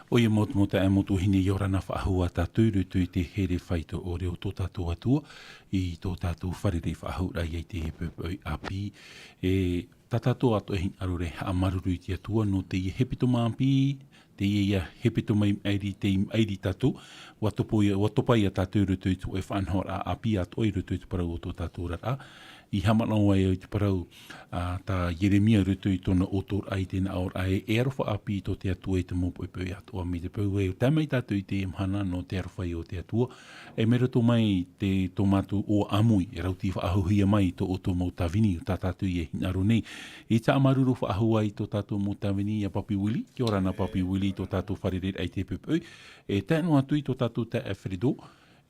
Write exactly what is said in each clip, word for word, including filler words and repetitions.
ʻOia mau te mau taeaʻe mau tuahine, ʻia ora na faʻahou ā tātou i roto i te here faito ʻore o tō tātou Atua, i tō tātou fārerei faʻahou ra i te poʻipoʻi ʻāpī. E tā tātou atoʻa e hinaʻaro ra e haʻamāuruuru i te Atua nō teie hepetoma ʻāpī, teie hepetoma i maʻiri, tei maʻiri tātou, ʻua topa ʻoia, ʻua topa ʻoia tātou i roto i te hōʻē faʻanahoraʻa ʻāpī atoʻa i roto i te parau o tō tātou oraraʻa. I haʻamanaʻo ai au i te parau a tā Ieremia i roto i tōna ʻōtoraʻa i te nā ʻōraʻa ē, e aroha ʻāpī tō te Atua i te mau poʻipoʻi atoʻa mai te peu. E tae mai tātou i teie mahana nō te aroha o te Atua, e mai roto mai te tō mātou ʻoaʻa ʻāmui, e rauti faʻahouhia mai tō ʻoutou mau tāvini, tā tātou e hinaʻaro nei. I te haʻamāuruuru faʻahou ai tō tātou mau tāvini, iā Papi Willie, kia ora na Papi Willie, tō tātou fārereiraʻa i te poʻipoʻi, e tae noa atu i tō tātou taeaʻe Fredo,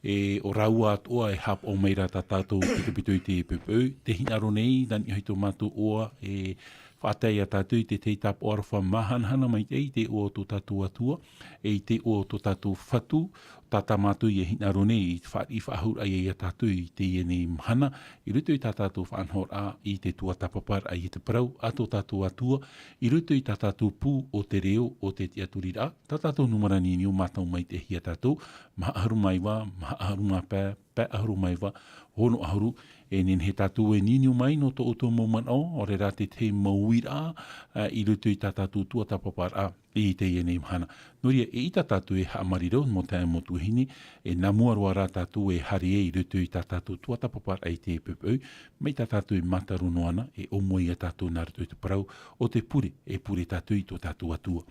e ʻo rāua atoʻa e haʻapaʻo mai ra tā tātou pitopito i te poʻipoʻi. Tē hinaʻaro nei, nā niʻa hoʻi tō mātou ʻoaʻa, e faʻatae iā tātou i te tahi tāpaʻo aroha māhanahana maitaʻi i te iʻoa o tō tātou Atua, e i te iʻoa o tō tātou Fatu, tā, tā mātou e hinaʻaro nei i te fāriʻi faʻahou ra ïa iā tātou i teie nei mahana, i roto i tā tātou faʻanahoraʻa i te tuatāpaparaʻa i te parau a tō tātou Atua, i roto i tā tātou pū o te reo o te tiʻaturiraʻa, tā tātou nūmera niuniu mātau maitaʻi iā tātou, maha ʻahuru mā iva, maha ʻahuru mā pae, pae ʻahuru mā iva, ono ʻahuru, e nehenehe tātou e niuniu mai nō tō ʻoutou mau manaʻo, ʻaore rā te tahi mau uiraʻa, ā, i roto i tā tātou tuatāpaparaʻa i teie nei mahana. Nō reira, eʻita tātou e haʻamāuruuru, mau taeaʻe mau tuahine, e nā mua roa rā tātou e haere ai i roto i tā tātou tuatāpaparaʻa i te poʻipoʻi, mai tā tātou e mātaro noa na, e ʻōmua iā tātou nā roto i te parau o te pure, e pure tātou i tō tātou Atua.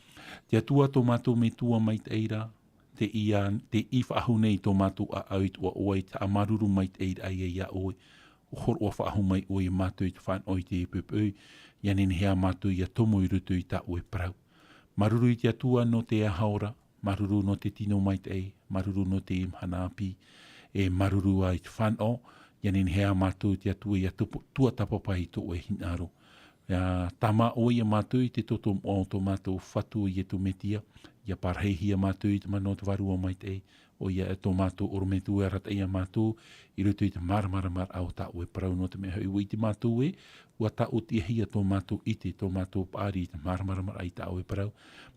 Te Atua tō mātou Metua maitaʻi ra, tei, tei faʻahou nei i tō mātou ʻāʻau i te ʻoaʻoa i te haʻamāuruuru maitaʻi ra ïa iā ʻoe. ʻO hōroʻa faʻahou mai ʻoe iā mātou i te fānaʻo i te poʻipoʻi, ʻia nehenehe ā mātou ʻia tomo i roto i tā ʻoe parau. Māuruuru i te Atua nō te aha ora, māuruuru nō te tino maitaʻi, māuruuru nō te mahana ʻāpī, e māuruuru ā i te fānaʻo, ʻia nehenehe ā mātou te Atua ʻia tupu-, tuatāpapa i tō ʻoe hinaʻaro. ʻIa tāmā ʻoe iā mātou i te toto moʻa o tō mātou Fatu ʻo Ietu Metia, ʻia parahihia mātou i te mana o te Vārua Maitaʻi, ʻoia e tō mātou ʻorometua e arataʻi iā mātou, i roto i te māramaramaraʻa o tā ʻoe parau nō te mea hoʻi ʻua ʻite mātou ē, ʻua tāʻotiʻahia tō mātou ʻite, tō mātou paʻari i te māramaramaraʻa i tā ʻoe parau,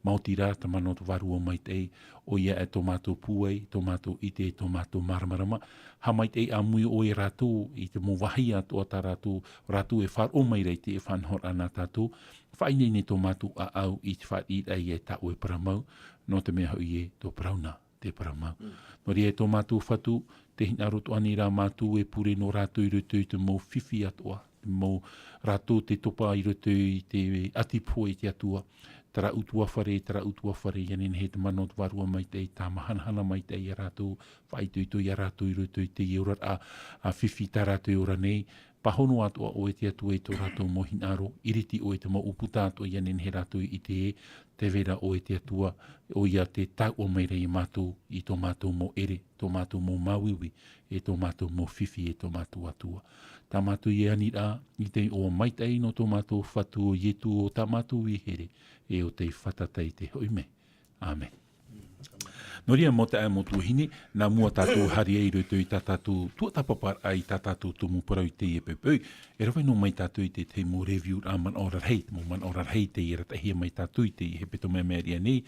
maoti rā te mana o te Vārua Maitaʻi, ʻoia e tō mātou pūai, tō mātou ʻite, tō mātou māramarama, haʻamaitaʻi ʻāmui ʻoe iā rātou i te mau vāhi atoʻa tā rātou, rātou e faʻaroʻo mai ra i te faʻanahoraʻa nā tātou, faʻaineine tō mātou ʻāʻau i te fāriʻiraʻa i tā ʻoe parau mau, nō te mea hoʻi ē, tō parau na te parau mau. Mm. Nō reira e tō mātou Fatu, tē hinaʻaro atoʻa nei rā mātou e pure nō rātou i roto i te mau fifi atoʻa, te mau rātou tē topa i roto i te ʻati pohe i te Atua, terā ʻutuāfare, terā ʻutuāfare, ʻia nehenehe te mana o te Vārua Maitaʻi, tāmahanahana maitaʻi iā rātou, faʻaitoito iā rātou i roto i teie oraraʻa, ā, fifi tā rātou e ora nei, pāhono atoʻa ʻoe te Atua i tō rātou mau hinaʻaro, ʻiriti ʻoe te mau ʻūputa atoʻa ʻia nehenehe rātou e ʻite ē, tē vai ra ʻoe te Atua, ʻoia tē taʻua mai ra iā mātou, i tō mātou mau ʻere, tō mātou mau māuiui, e tō mātou mau fifi, e tō mātou Atua. Tā mātou e aniraʻa, i te iʻoa maitaʻi nō tō mātou Fatu ʻo Ietu ʻo tā mātou i here, e ʻo tei fātata i te hoʻi mea. ʻĀmene. Nō reira, mau taeaʻe, mau tuahine, nā mua tātou haere ai i roto i tā tātou tuatāpaparaʻa i tā tātou tumu parau i teie poʻipoʻi, e rave noa mai tātou i te tahi mau review-raʻa, manaʻo rarahi, te mau manaʻo rarahi tei arataʻihia mai tātou i teie hepetoma i maʻiri aʻe nei,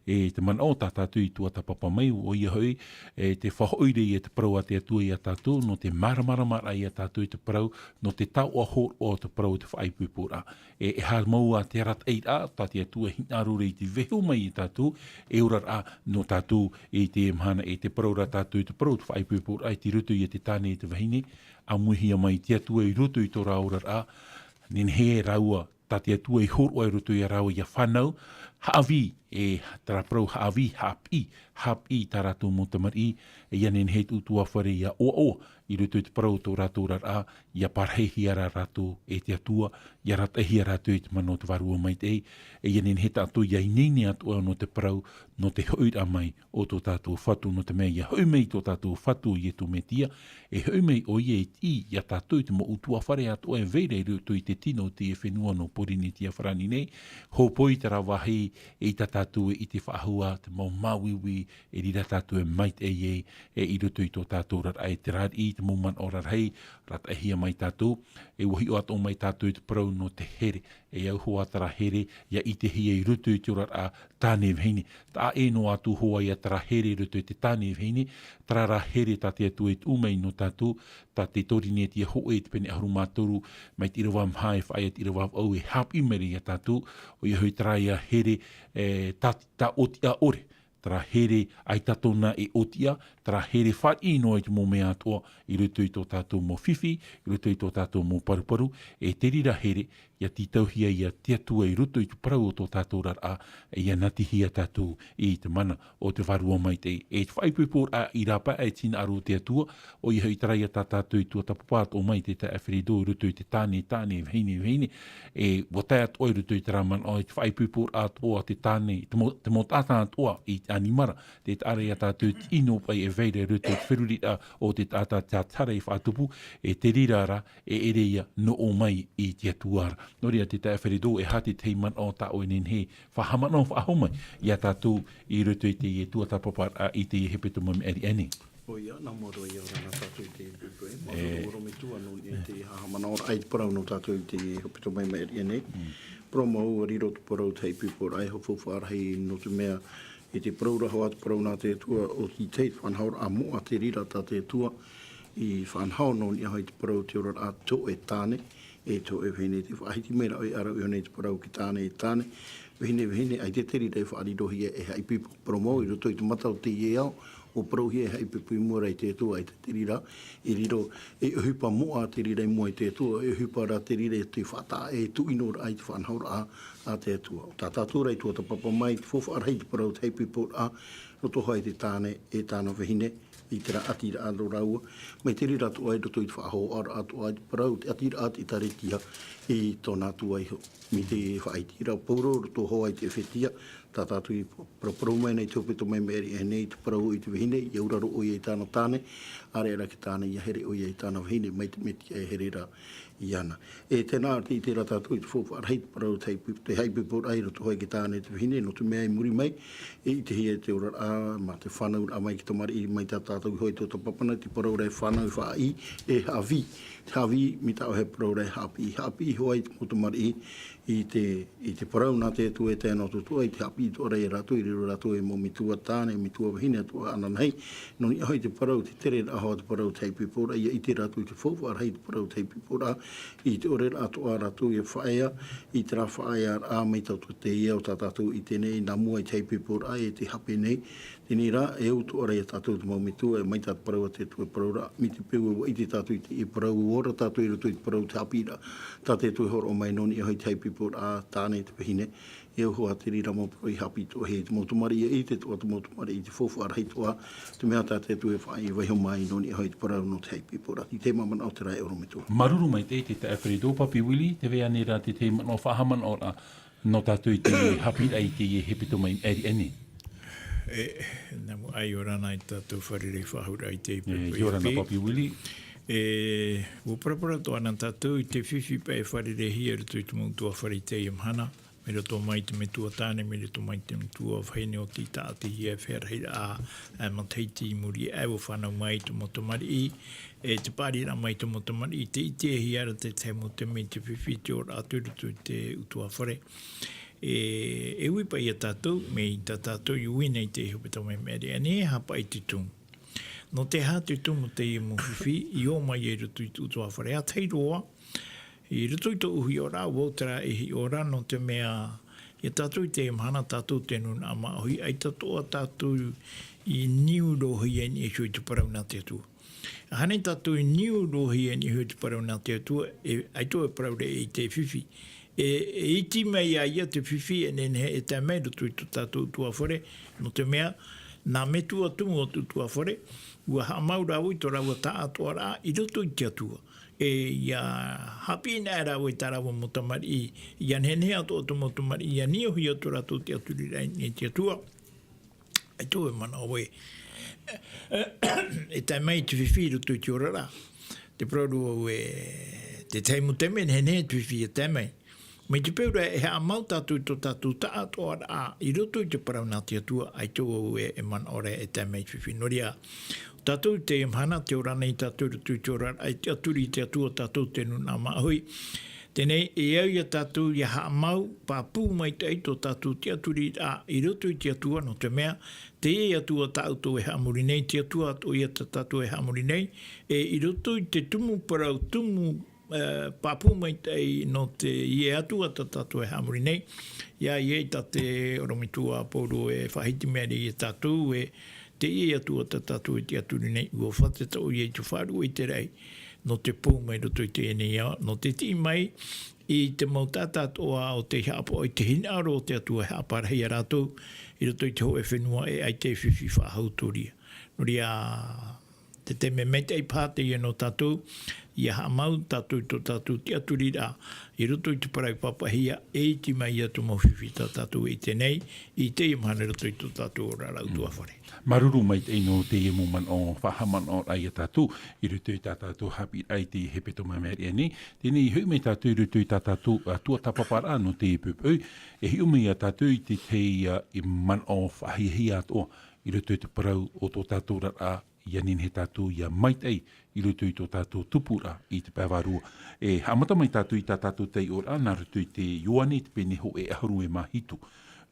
e te manaʻo tā tātou i tuatāpapa mai, ʻoia hoʻi, e te faʻahoʻi ra ïa te parau a te Atua iā tātou, nō te māramaramaraʻa iā tātou i te parau, nō te taoʻa hōroʻa o te parau o te faʻaipoiporaʻa. E, e haere mau ā te arataʻiraʻa, tā te Atua e hinaʻaro ra i te vaiiho mai iā tātou, e oraraʻa nō tātou i teie mahana, e te parau ra tātou i te parau o te faʻaipoiporaʻa, i roto ia te tāne e te vahine, ʻāmuihia mai te Atua i roto i tō rāua oraraʻa, nehenehe rāua, tā te Atua i hōroʻa i roto ia rāua ʻia fānau, haʻavī, e terā parau haʻavī, haʻapiʻi, haʻapiʻi i tā rātou mau tamariʻi, e ʻia nehenehe te ʻutuāfare ʻia ʻoaʻoa, i roto i te parau o tō rātou oraraʻa, ʻia parahihia ra rātou e te Atua, ʻia arataʻihia rātou i te mana o te Vārua Maitaʻi, e ʻia nehenehe tātou ʻia ineine atoʻa nō te parau, nō te hoʻiraʻa mai o tō tātou Fatu, nō te mea ʻia hoʻi mai tō tātou Fatu ʻo Ietu Metia, e hoʻi mai ʻoia e tiʻi ia tātou i te mau ʻutuāfare atoʻa e vai ra i roto i te tino o teie fenua nō Pōrīnetia farāni nei, hōpoi terā vāhi e ʻaita tātou e ʻite faʻahou te mau māuiui e reira tātou e maitaʻi ai, e i roto i tō tātou oraraʻa, e te rāriʻi, te mau manaʻo rarahi, rātaʻihia mai tātou, e ʻua hiʻo atoʻa mai tātou i te parau nō te here, e au hoʻi terā here, ʻia ʻitehia i roto i te oraraʻa tāne vahine. Taʻa ʻē noa atu hoʻi ia terā here i roto i te tāne vahine, terā rā here tā te Atua i tuʻu mai nō tātou, tā te Torinetia hōʻē te pene ʻahuru mā toru, mai te ʻīrava maha e faʻaea i te ʻīrava vaʻu e haʻapiʻi mai ra ia tātou, ʻoia hoʻi terā ia here, e, tā, tā ʻōtiʻa ʻore, terā here ʻaita tōna e ʻōtiʻa, terā here fāriʻi noa i te mau mea atoʻa, i roto i tō tātou mau fifi, i roto i tō tātou mau paruparu, e te reira here, ʻia tītauhia ia te Atua i roto i te parau o tō tātou oraraʻa, ʻia natihia tātou i te mana o te Vārua Maitaʻi. E te faʻaipoiporaʻa i rāpae e tīnaʻaro o te Atua, ʻoia hoʻi terā ia tā tātou i tuatāpapa atoʻa mai te taeaʻe Feredo i roto i te tāne, tāne, vahine, vahine, e ʻua tae atoʻa i roto i terā manaʻo, e te faʻaipoiporaʻa atoʻa te tāne, te mau, te mau taʻata atoʻa i te ʻanimara, te taʻa ra ia tātou te ʻino paʻi e vai ra i roto i te feruriraʻa o te taʻata, te taʻata i faʻatupu, e te reira rā, e ʻere ia nō ʻō mai i te Atua ra. Nō reira te taeaʻe Feredo, e aha te tahi manaʻo tā ʻoe e nehenehe e faʻahaʻamanaʻo faʻahou mai ia tātou i roto i teie tuatāpaparaʻa i teie hepetoma i maʻiri aʻe nei? ʻOia, nā mua roa ia ora na tātou i teie poʻipoʻi. E. Māuruuru ʻorometua nō niʻa i te haʻamanaʻoraʻa i te parau nō tātou i teie hepetoma i maʻiri aʻe nei. Mm. Parau mau, ʻua riro te parau te haʻaipoiporaʻa e hō faufaʻa rahi nō te mea, i te parau ra hoʻi te parau nā te Atua, ʻo te tahi faʻanahoraʻa moʻa te reira tā te Atua i faʻanaho nō niʻa hoʻi te parau te oraraʻa tō e tāne, e tō e vahine. Tē faʻahiti mai ra ʻoe e ʻaraʻi iho nei te parau ki tāne, e tāne, vahine, vahine, ʻaita te reira e faʻarirohia e haʻaipoipo. Parau mau, i roto i te mata o teie ao, ʻua parauhia e haʻaipoipo i mua ra i te Atua, ʻaita te reira e riro, e ʻohipa moʻa te reira i mua i te Atua, e ʻohipa rā te reira e te faʻataʻa, e tūʻinoraʻa i te faʻanahoraʻa a te Atua. Tā tātou rā i tuatāpapa mai, te faufaʻa rahi te parau te haʻaipoiporaʻa, roto hoʻi i te tāne, e tāna vahine, i terā ʻatiraʻa nō rāua, mai te reira atoʻa i roto i te faʻahōhoʻaraʻa atoʻa i te parau, te ʻatiraʻa te ʻĒkālesia i tōna Atua iho. Mai te faʻahitiraʻa o Pauro, roto hoʻi i te Efetia, tā tātou i paraparau mai nei i te hepetoma i maʻiri aʻe nei, te parau i te vahine, ʻia auraro ʻoia i tāna tāne, ʻāreʻa rā te tāne ʻia here ʻoia i tāna vahine, mai te Mesia e here ra iāna. E tēnā, tē ʻite ra tātou i te faufaʻa rahi te parau te haʻaipoipo, te haʻaipoiporaʻa i roto hoʻi i te tāne, te vahine, nō te mea i muri mai, e ʻitehia te oraraʻa, mā te fānauraʻa mai i te tamariʻi, mai tā tātou hoʻi i tuatāpapa nei, te parau ra e fānau, e faʻaʻī, e haʻavī. Te haʻavī, mai tā ʻoe e parau ra e haʻapiʻi, haʻapiʻi hoʻi te mau tamariʻi i te, i te parau nā te Atua e tae noa atu atoʻa i te haʻapiʻi atoʻa ra ia rātou, i reira rātou e mau metua tāne, metua vahine atoʻa ananahi, nō niʻa hoʻi te parau, te tereraʻa hoʻi te parau te haʻaipoiporaʻa, ʻia ʻite rātou i te faufaʻa rahi te parau te haʻaipoiporaʻa, i te ʻoreraʻa atoʻa rātou ʻia faʻaea, i terā faʻaearaʻa mai tō te ao tā tātou i ʻite nei, nā mua i te haʻaipoiporaʻa e te hape nei, teie rā, e au atoʻa ra ia tātou te mau metua, e mai tā te parau a te Atua e parau ra, mai te peu ē ʻua ʻite tātou i te parau, ʻua ora tātou i roto i te parau te haʻapiʻiraʻa tā te Atua e hōroʻa mai nō niʻa hoʻi te haʻaipoiporaʻa, tāne, te vahine, e au hoʻi te reira mau parau i haʻapiʻi atoʻahia i te mau tamariʻi, ʻia ʻite atoʻa te mau tamariʻi i te faufaʻa rahi atoʻa, te mea tā te Atua e faʻa-, e vaiiho mai nō niʻa hoʻi te parau nō te haʻaipoiporaʻa. Te tahi manaʻo terā e ʻorometua. Māuruuru maitaʻi te taeaʻe Feredo. Papi Willie, tē vai ānei ra te tahi manaʻo faʻahaʻamanaʻoraʻa nō tātou i te haʻapiʻiraʻa i teie hepetoma i maʻiri aʻe nei? E, nā mua, ʻia ora na i tā tātou fārerei faʻahou ra i teie poʻipoʻi. E, ʻia ora na, Papi Willie. E, ʻua paraparau atoʻa na tātou i te fifi paʻi e fārereihia i roto i te mau ʻutuāfare i teie mahana. Mai roto mai te metua tāne, mai roto mai te metua vahine, ʻo tei taʻatihia e fārerei ra, e matahiti i muri aʻe, ʻua fānau mai te mau tamariʻi, e te paʻariraʻa mai te mau tamariʻi, tē ʻitehia ra te tahi mau taime i te fifi, te ora atu i roto i te ʻutuāfare. E, e ui paʻi ia tātou, mai tā tātou i ui nei i te hepetoma i maʻiri aʻe nei, e aha paʻi te tumu. Nō te aha te tumu o teie mau fifi i ō mai ai i roto i te ʻutuāfare? ʻA tahi roa, i roto i tōʻu hiʻoraʻa, ʻo vau terā e hiʻo ra, nō te mea, ia tātou i teie mahana, tātou te nūnaʻa māʻohi, ʻaita atoʻa tātou i niu roa hia i niʻa iho i te parau nā te Atua. ʻAhani tātou i niu roa hia i niʻa iho i te parau nā te Atua, e, ʻaita e parau ra i te fifi. E, e iti mai ia ia te fifi e nehenehe e tae mai i roto i tō tātou ʻutuāfare, nō te mea, nā metua tumu o te ʻutuāfare, ʻua haʻamau rāua i tō rāua taʻatoʻaraʻa i roto i te Atua. E ʻia haʻapiʻi anaʻe rāua i tā rāua mau tamariʻi, ʻia nehenehe atoʻa tō mau tamariʻi, ʻia niuhia atu rātou i te aturiraʻa i niʻa i te Atua. ʻAita e manaʻo ē, e tae mai te fifi i roto i te oraraʻa. Tē parau ra vau ē, te tahi mau taime, nehenehe te fifi e tae mai. Mai te peu ra e haʻamau tātou i tō tātou taʻatoʻaraʻa i roto i te parau nā te Atua, ʻaita vau e, e manaʻo ra e tae mai fifi. Nō reira, tātou i teie mahana, tē ora nei tātou i roto i te oraraʻa i te tiʻaturi i te Atua, tātou te nūnaʻa māʻohi. Teie nei, e au ia tātou ʻia haʻamau, pāpū maitaʻi tō tātou tiʻaturiraʻa i roto i te Atua, nō te mea, teie Atua tātou e haʻamori nei, te Atua atoʻa ia tā tātou e haʻamori nei, e i roto i te tumu parau, tumu, e, pāpū maitaʻi nō teie Atua tā tātou e haʻamori nei. ʻIa, ʻia, tā te ʻorometua Paulo e faʻahiti mai ra ia tātou, e teie Atua tā tātou e tiʻaturi nei, ʻua fātata ʻoia i te faʻaruʻe i te raʻi, nō te pou mai i roto i teie nei ao, nō te tiʻi mai i te mau taʻata atoʻa o tei haʻapaʻo i te hinaʻaro o te Atua e haʻaparahi ia rātou i roto i te hōʻē fenua e ʻaita e fifi faʻahou atoʻa. Nō reira, te taime maitaʻi paha teie nō tātou, ʻia haʻamau tātou i tō tātou tiʻaturiraʻa i roto i te parau i pāpaʻihia, e iti mai ia tō mau fifi tā tātou e ʻite nei i teie mahana i roto i tō tātou oraraʻa utuafare. Māuruuru maitaʻi nō teie mau manaʻo, faʻahaʻamanaʻoraʻa ia tātou i roto i tā tātou haʻapiʻiraʻa i te hepetoma i maʻiri aʻe nei. Teie nei, hoʻi mai tātou i roto i tā tātou, ā, tuatāpaparaʻa nō teie poʻipoʻi. E hiʻo mai ia tātou i te tahi, ā, manaʻo faʻahiahia atoʻa i roto i te parau o tō tātou oraraʻa, ʻia nehenehe tātou ʻia maitaʻi i roto i tō tātou tupuraʻa i te pae vārua. E haʻamata mai tātou i tā tātou taiʻoraʻa nā roto i te Ioane te pene hōʻē ʻahuru e mā hitu.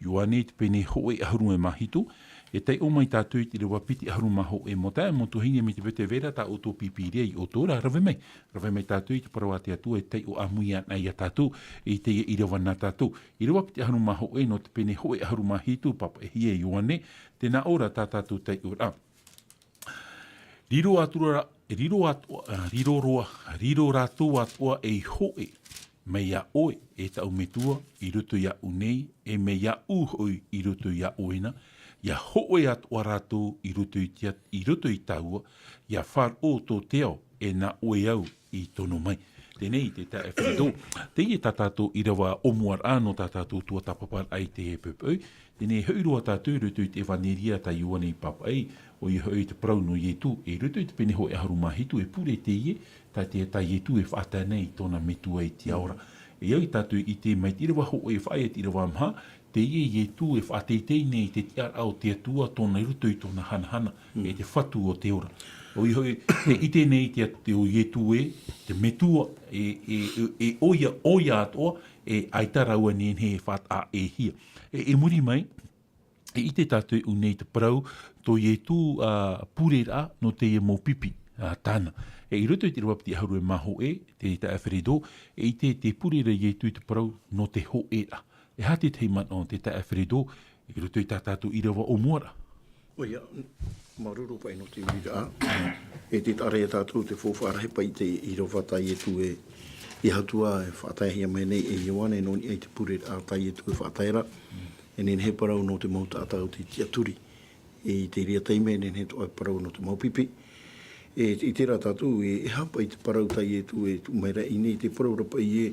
Ioane te pene hōʻē ʻahuru e mā hitu, e taiʻo mai tātou i te ʻīrava piti ʻahuru mā hōʻē. Mau taeaʻe, mau tuahine, mai te peu tē vai ra tā ʻoutou Pīpīria ia ʻoutou ra, rave mai. Rave mai tātou i te parau a te Atua e taiʻo ʻāmui ana ia tātou i teie ʻīrava nā tātou. ʻĪrava piti ʻahuru mā hōʻē nō te pene hōʻē ʻahuru mā hitu, pāpaʻihia e Ioane, tē nā ʻō ra tā tātou taiʻoraʻa. Riro atu ra, riro atu, ā, riro roa, riro rātou atoʻa ei hōʻē mai iā ʻoe, e taʻu Metua, i roto iāʻu nei, e mai iāʻu hoʻi i roto iā ʻoe na, ʻia hōʻē atoʻa rātou i roto i te at-, i roto i tāua, ʻia faʻaroʻo tō te ao, e nā ʻoe au i tono mai. Teie nei te taeaʻe Fredo, teie tā tātou ʻīrava ʻōmuaraʻa nō tā tātou tuatāpaparaʻa i teie poʻipoʻi. Teie nei e hoʻi roa tātou i roto i te ʻEvaneria tā Ioane i pāpaʻi, ʻoia hoʻi te parau nō Ietu, e i roto i te pene hōʻē ʻahuru mā hitu, e pure teie, tā te, tā Ietu e faʻatae nei i tōna Metua i te ao ra. E au ia tātou i ʻite mai te ʻīrava hōʻē e faʻaea i te ʻīrava maha, teie Ietu e faʻateitei nei i te tiʻaraʻa o te Atua tōna i roto i tōna hanahana, e te Fatu o te ora. ʻOia hoʻi, e ʻite nei te At-, o Ietu ē, te Metua, e, e, e, e ʻoia, ʻoia atoʻa, e ʻaita rāua e nehenehe e faʻataʻa-ʻē-hia. E, i muri mai, e ʻite tātou i ʻō nei te parau, tō Ietu, ā, pureraʻa nō teie mau pipi, ā, tāna. E i roto i te ʻīrava piti ʻahuru e mā hōʻē, te taeaʻe Fredo, e ʻite te pure ra Ietu i te parau nō te hōʻēraʻa. E aha te tahi manaʻo, te taeaʻe Fredo, i roto i tā tātou ʻīrava ʻōmuaraʻa? ʻOia, māuruuru paʻi nō te uiraʻa. E tē taʻa ra ia tātou te faufaʻa rahi paʻi i te ʻīrava tā Ietu e, e Atua e faʻataehia mai nei e Ioane nō niʻa i te pureraʻa tā Ietu e faʻatae ra. E nehenehe e parau nō te mau taʻata o te tiʻaturi. E i te reira taime e nehenehe atoʻa e parau nō te mau pipi. E, i terā tātou, e, e aha paʻi te parau tā Ietu e tuʻu mai ra i ʻō nei, te parau ra paʻi ē,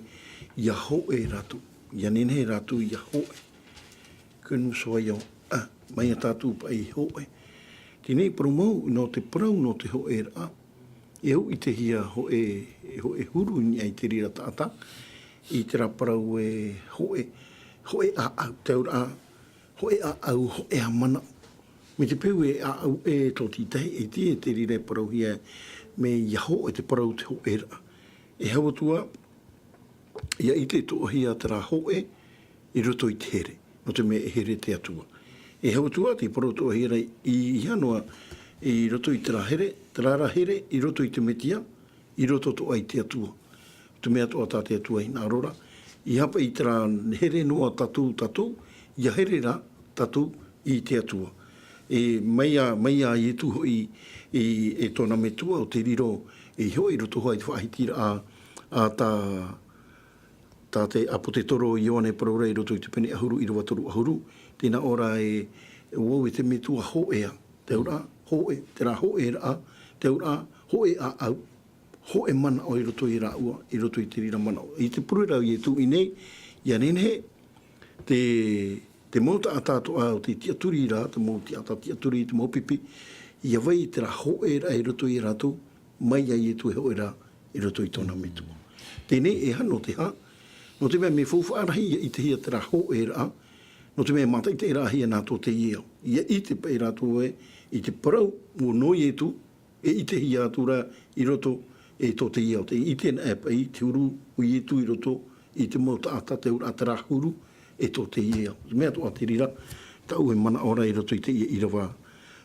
ʻia hōʻē rātou. ʻIa nehenehe rātou ʻia hōʻē. Que nous soyons un. Mai ia tātou paʻi hōʻē. Teie nei parau mau, nō te parau, nō te hōʻēraʻa. E au i te hia hōʻē, hōʻē huru i niʻa i te reira taʻata. I terā parau e hōʻē, hōʻē ʻāʻau, te auraʻa, hōʻē ʻāʻau, hōʻē ā manaʻo. Mai te peu e ʻāʻau ʻē tō tītahi, e ʻite e te reira e parauhia, mai ia hōʻē te parau te hōʻēraʻa. E hau atu ā, ʻia ʻite atoʻahia terā hōʻē i roto i te here, nō te mea e here te Atua. E hau atu ā, tē parau atoʻahia ra i, i hea noa i roto i terā here, terā rā here i roto i te Metia, i roto atoʻa i te Atua. Te mea atoʻa tā te Atua e hinaʻaro ra, ʻeiaha paʻi terā here noa tātou, tātou, ʻia here rā tātou i te Atua. E mai ia, mai ia Ietu hoʻi, e, e tōna Metua ʻo tei riro, e hōʻē i roto hoʻi i te faʻahitiraʻa, a tā, tā te ʻāpōsetolo Ioane e parau ra i roto i te pene ʻahuru, ʻīrava toru ʻahuru, tē nā ʻō ra ē, ʻo vau e te Metua hōʻē ā, te auraʻa, hōʻē, terā hōʻēraʻa, te auraʻa, hōʻē ʻāʻau, hōʻē manaʻo i roto ia rāua, i roto i te reira manaʻo. I te pure ra Ietu i ʻō nei, ʻia nehenehe, te, te mau taʻata atoʻa o tei tiʻaturi ra, te mau taʻata tiʻaturi, te mau pipi, ʻia vai terā hōʻēraʻa i roto ia rātou, mai ia Ietu e hōʻē rā i roto i tōna Metua. Teie nei e aha nō te aha, Nō te mea, mea faufaʻa rahi ia ʻitehia terā hōʻēraʻa, nō te mea, mātaʻitaʻiraʻahia nā tō teie ao. Ia ʻite paʻi rātou ē, i te parau, ʻua nō Ietu, e ʻitehia atu ra i roto i tō teie ao. Tē ʻite ana paʻi te huru o Ietu i roto i te mau taʻata, te auraʻa terā huru e tō teie ao. Mea atoʻa te reira, tāʻu e manaʻo ra i roto i teie ʻīrava,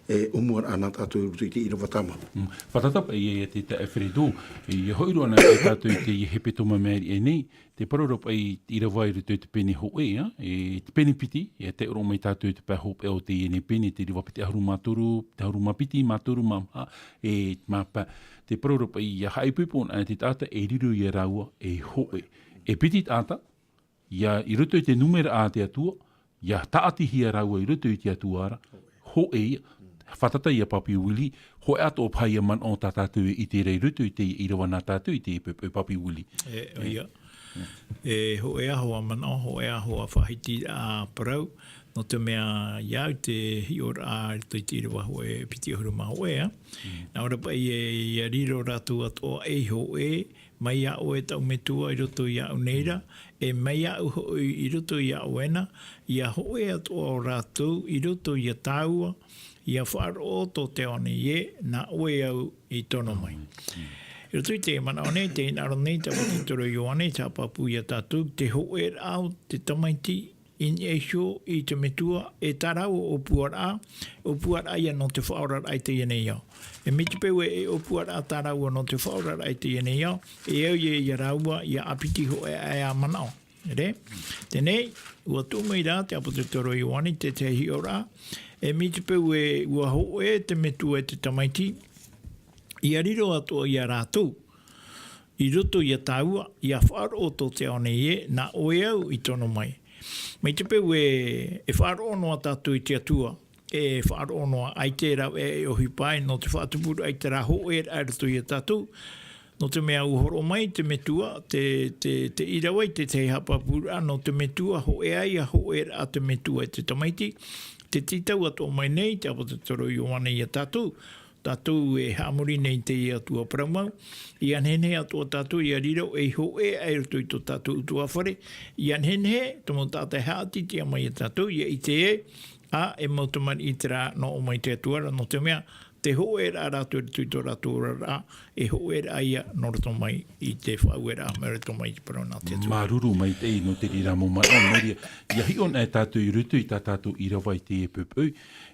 e, ʻōmuaraʻa nā tātou i roto i te ʻīrava tāmau. Mm. Fātata paʻi ia, ia te taeaʻe Fredo, ia hoʻi roa anaʻe tātou i teie hepetoma i maʻiri aʻe nei, te parau ra paʻi ʻīrava i roto i te pene hōʻē, ā, e te pene piti, e taiʻo roa mai tātou i te pae hopeʻa o teie nei pene, te ʻīrava piti ʻahuru mā toru, te ʻahuru mā piti, mā toru, mā maha, e mā pae. Te parau ra paʻi, ia haʻaipoipo anaʻe te taʻata e riro ia rāua ei hōʻē. E piti taʻata, ia i roto i te nūmera a te Atua, ia tāʻatihia rāua i roto i te Atua ra, hōʻē ia. Fātata ia Papi Willie, hōʻē atoʻa paha ia manaʻo tā tātou e ʻite ra i roto i te ʻīrava nā tātou i te poʻipoʻi Papi Willie. E, ʻoia. E hōʻē ā hoʻi manaʻo, hōʻē ā hoʻi faʻahitiraʻa parau, nō te mea ia au te hiʻoraʻa i roto i te ʻīrava hōʻē piti ʻahuru mā hōʻē, ā. Mm. Nā ʻō ra paʻi ē, ia riro rātou atoʻa ei hōʻē, mai iā ʻoe taʻu metua i roto iāʻu nei ra, e mai iāʻu hoʻi i roto iā ʻoe na, ia hōʻē atoʻa ʻo rātou i roto iā tāua, ia faʻaroʻo tō te ao nei ē, nā ʻoe au i tono mai. Mm. I roto i te manaʻo nei, tē hinaʻaro nei te ʻāpōsetolo Ioane, tē haʻapāpū iā tātou, te hōʻēraʻa o te tamaiti, i niʻa iho i te metua, e tā rāua ʻōpuaraʻa, ʻōpuaraʻa ia nō te faʻaoraraʻa i teie nei ao. E mai te peu ē, e ʻōpuaraʻa tā rāua nō te faʻaoraraʻa i teie nei ao, e au ia iā rāua, ia ʻāpiti hōʻē aʻe ā manaʻo. Nē reira? Teie nei, ʻua tuʻu mai ra te ʻāpōsetolo Ioane i te tahi hiʻoraʻa, e mai te peu ē, ʻua hōʻē te metua e te tamaiti, ia riro atoʻa ia rātou, i roto iā tāua, ia faʻaroʻo tō te ao nei ē, nā ʻoe au i tono mai. Mai te peu ē, e faʻaroʻo noa tātou i te Atua, e faʻaroʻo noa, ʻaita e rave e ʻohipa ai, nō te faʻatupuraʻa i terā hōʻēraʻa i roto iā tātou, nō te mea ʻua hōroʻa mai te metua, te, te, te ʻīrava i te tahi haʻapāpūraʻa, nō te metua, hōʻē ā ia hōʻēraʻa te metua e te tamaiti, tē tītau atoʻa mai nei te ʻāpōsetolo Ioane iā tātou, tātou e haʻamori nei i teie Atua parau mau, ia nehenehe atoʻa tātou ia riro ei hōʻē aʻe i roto i tō tātou ʻutuāfare, ia nehenehe te mau taʻata e haʻaitiitia mai iā tātou, ia ʻite ē, ā, e mau tamariʻi terā nō ʻō mai te Atua ra, nō te mea, tē hōʻē ra rātou i roto i tō rātou oraraʻa, e hōʻēraʻa ia nō roto mai i te faʻaueraʻa, mai roto mai i te parau nā te Atua. Māuruuru maitaʻi nō te reira mau manaʻo, nō reira, ia hiʻo anaʻe tātou i roto i tā tātou ʻīrava i teie poʻipoʻi,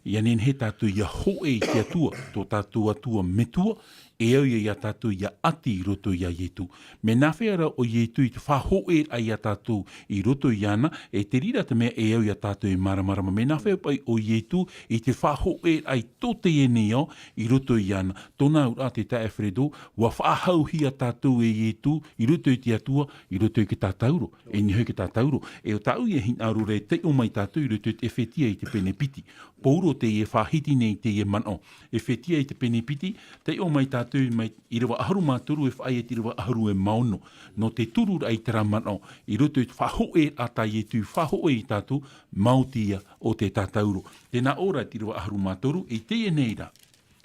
ia nehenehe tātou ia hōʻē i te Atua, tō tātou Atua metua, e au ia iā tātou ia ʻati i roto iā Ietu. Mea nāfea rā ʻo Ietu i te faʻahōʻēraʻa iā tātou i roto iāna, e te reira te mea e au iā tātou e māramarama. Mea nāfea paʻi ʻo Ietu i te faʻahōʻēraʻa i tō teie nei ao i roto iāna. Tōna auraʻa te taeaʻe Fredo, ʻua faʻahouhia tātou e Ietu i roto i te Atua, i roto i te tātauro. E niʻa hoʻi i te tātauro. E ʻo tāʻu ia hinaʻaro ra e taiʻo mai tātou i roto i te ʻEfetia i te pene piti. Paulo teie e faʻahiti nei i teie manaʻo. ʻEfetia i te pene piti, taiʻo mai tātou mai ʻīrava ʻahuru mā toru e faʻaea i te ʻīrava ʻahuru e mā ono. Nō te tururaʻa i terā manaʻo, i roto i te faʻahōʻēraʻa tā Ietu i faʻahōʻē iā tātou, maoti ia ʻo te tātauro. Tē nā ʻō ra te ʻīrava ʻahuru mā toru, i teie nei rā,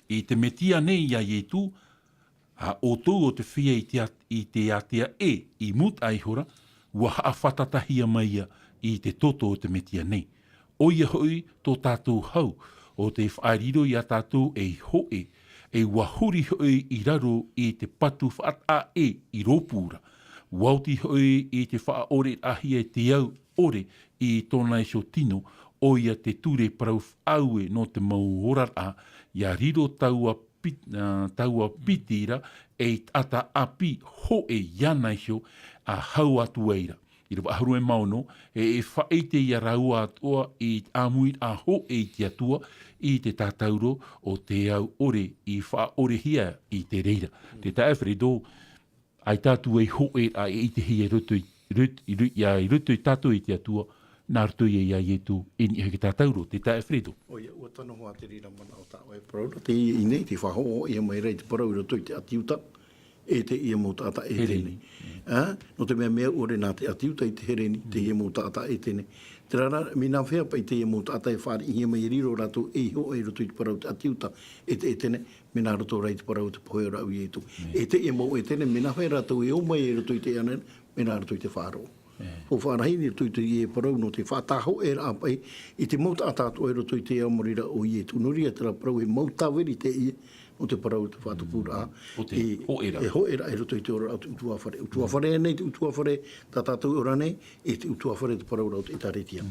i te Metia nei iā Ietu, ā, ʻoutou ʻo te feiā i te at-, i te ātea ʻē, i mūtaʻa ihora, ʻua haʻafātatahia mai ia i te toto o te Metia nei. ʻOia hoʻi tō tātou hau, ʻo tē faʻariro iā tātou ei hōʻē, e ʻua huri hoʻi i raro i te patu faʻataʻa ʻē i rōpū ra. ʻUa oti hoʻi i te faʻaʻoreraʻahia e te au ʻore i tōna iho tino, ʻoia te ture parau faʻaue nō te mau oraraʻa, ʻia riro taua pit-, ā, taua piti ra, ei taʻata ʻāpī hōʻē iāna iho, ʻa hau atu ai ra. ʻĪrava ʻahuru e mā ono, e, e faʻaʻite ia rāua atoʻa i te ʻāmuiraʻa hōʻē i te Atua, i te tātauro o te au ʻore i faʻaʻorehia i te reira. Te taeaʻe Fredo, ʻaita atu ei hōʻēraʻa e ʻitehia i roto i, rot-, i ro-, ia, i roto ia tātou i te Atua, nā roto ia iā Ietu, i niʻa hoʻi i te tātauro, te taeaʻe Fredo. ʻOia, ʻua tano hoʻi te reira manaʻo tā ʻoe e parau ra, teie nei, tē faʻahoʻohoʻohia mai ra i te parau i roto i te ʻĀti Iuta, e teie mau taʻata ʻĒtene. Hereni. Ā, nō te mea mea ʻore nā te ʻĀti Iuta i te Hereni, teie mau taʻata ʻĒtene. Terā rā, mea nāfea paʻi teie mau taʻata e fāriʻihia mai e riro rātou ei hōʻē i roto i te parau o te ʻĀti Iuta, e te ʻĒtene, mea nā roto rā i te parau o te pohe ora a Ietu. E teie mau ʻĒtene, mea nāfea rātou e ō mai i roto i te ʻĒtene, mea nā roto i te faʻaroʻo. Faufaʻa rahi i roto i teie parau nō te faʻatāhoʻeraʻa paʻi i te mau taʻata atoʻa i roto i te ao, mai reira ʻoia e tū noa ra terā parau e mau tāviri teie nō te parau te faʻatupuraʻa. ʻO te hōʻēraʻa. E hōʻēraʻa i roto i te oraraʻa o te ʻutuāfare. ʻUtuāfare nei, te ʻutuāfare tā tātou e ora nei, e te ʻutuāfare te parau ra o te ʻĒtārētia.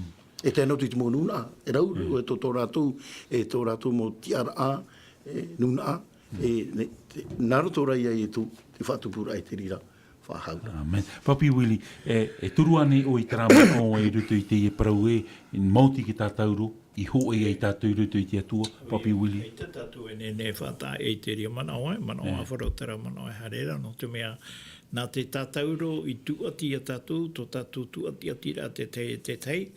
E tae noa atu i te mau nūnaʻa, e rau, e tō, tō rātou, e tō rātou mau tiʻaraʻa, e nūnaʻa, e, ne, te, nā roto ra ia i tō, te faʻatupuraʻa i te reira faʻahou. Amen. Papi Willie, e, e turu ānei ʻoe i terā manaʻo i roto i teie parau ē, maoti te tātauro, i hōʻē ai tātou i roto i te Atua, Papi Willie? ʻAita tātou e nehenehe e faʻataʻa i te reira manaʻo, e manaʻo ʻāfaro terā manaʻo e haere ra, nō te mea, nā te tātauro i tūʻati ia tātou, tō tātou tūʻatiʻatiraʻa te tahi e te tahi,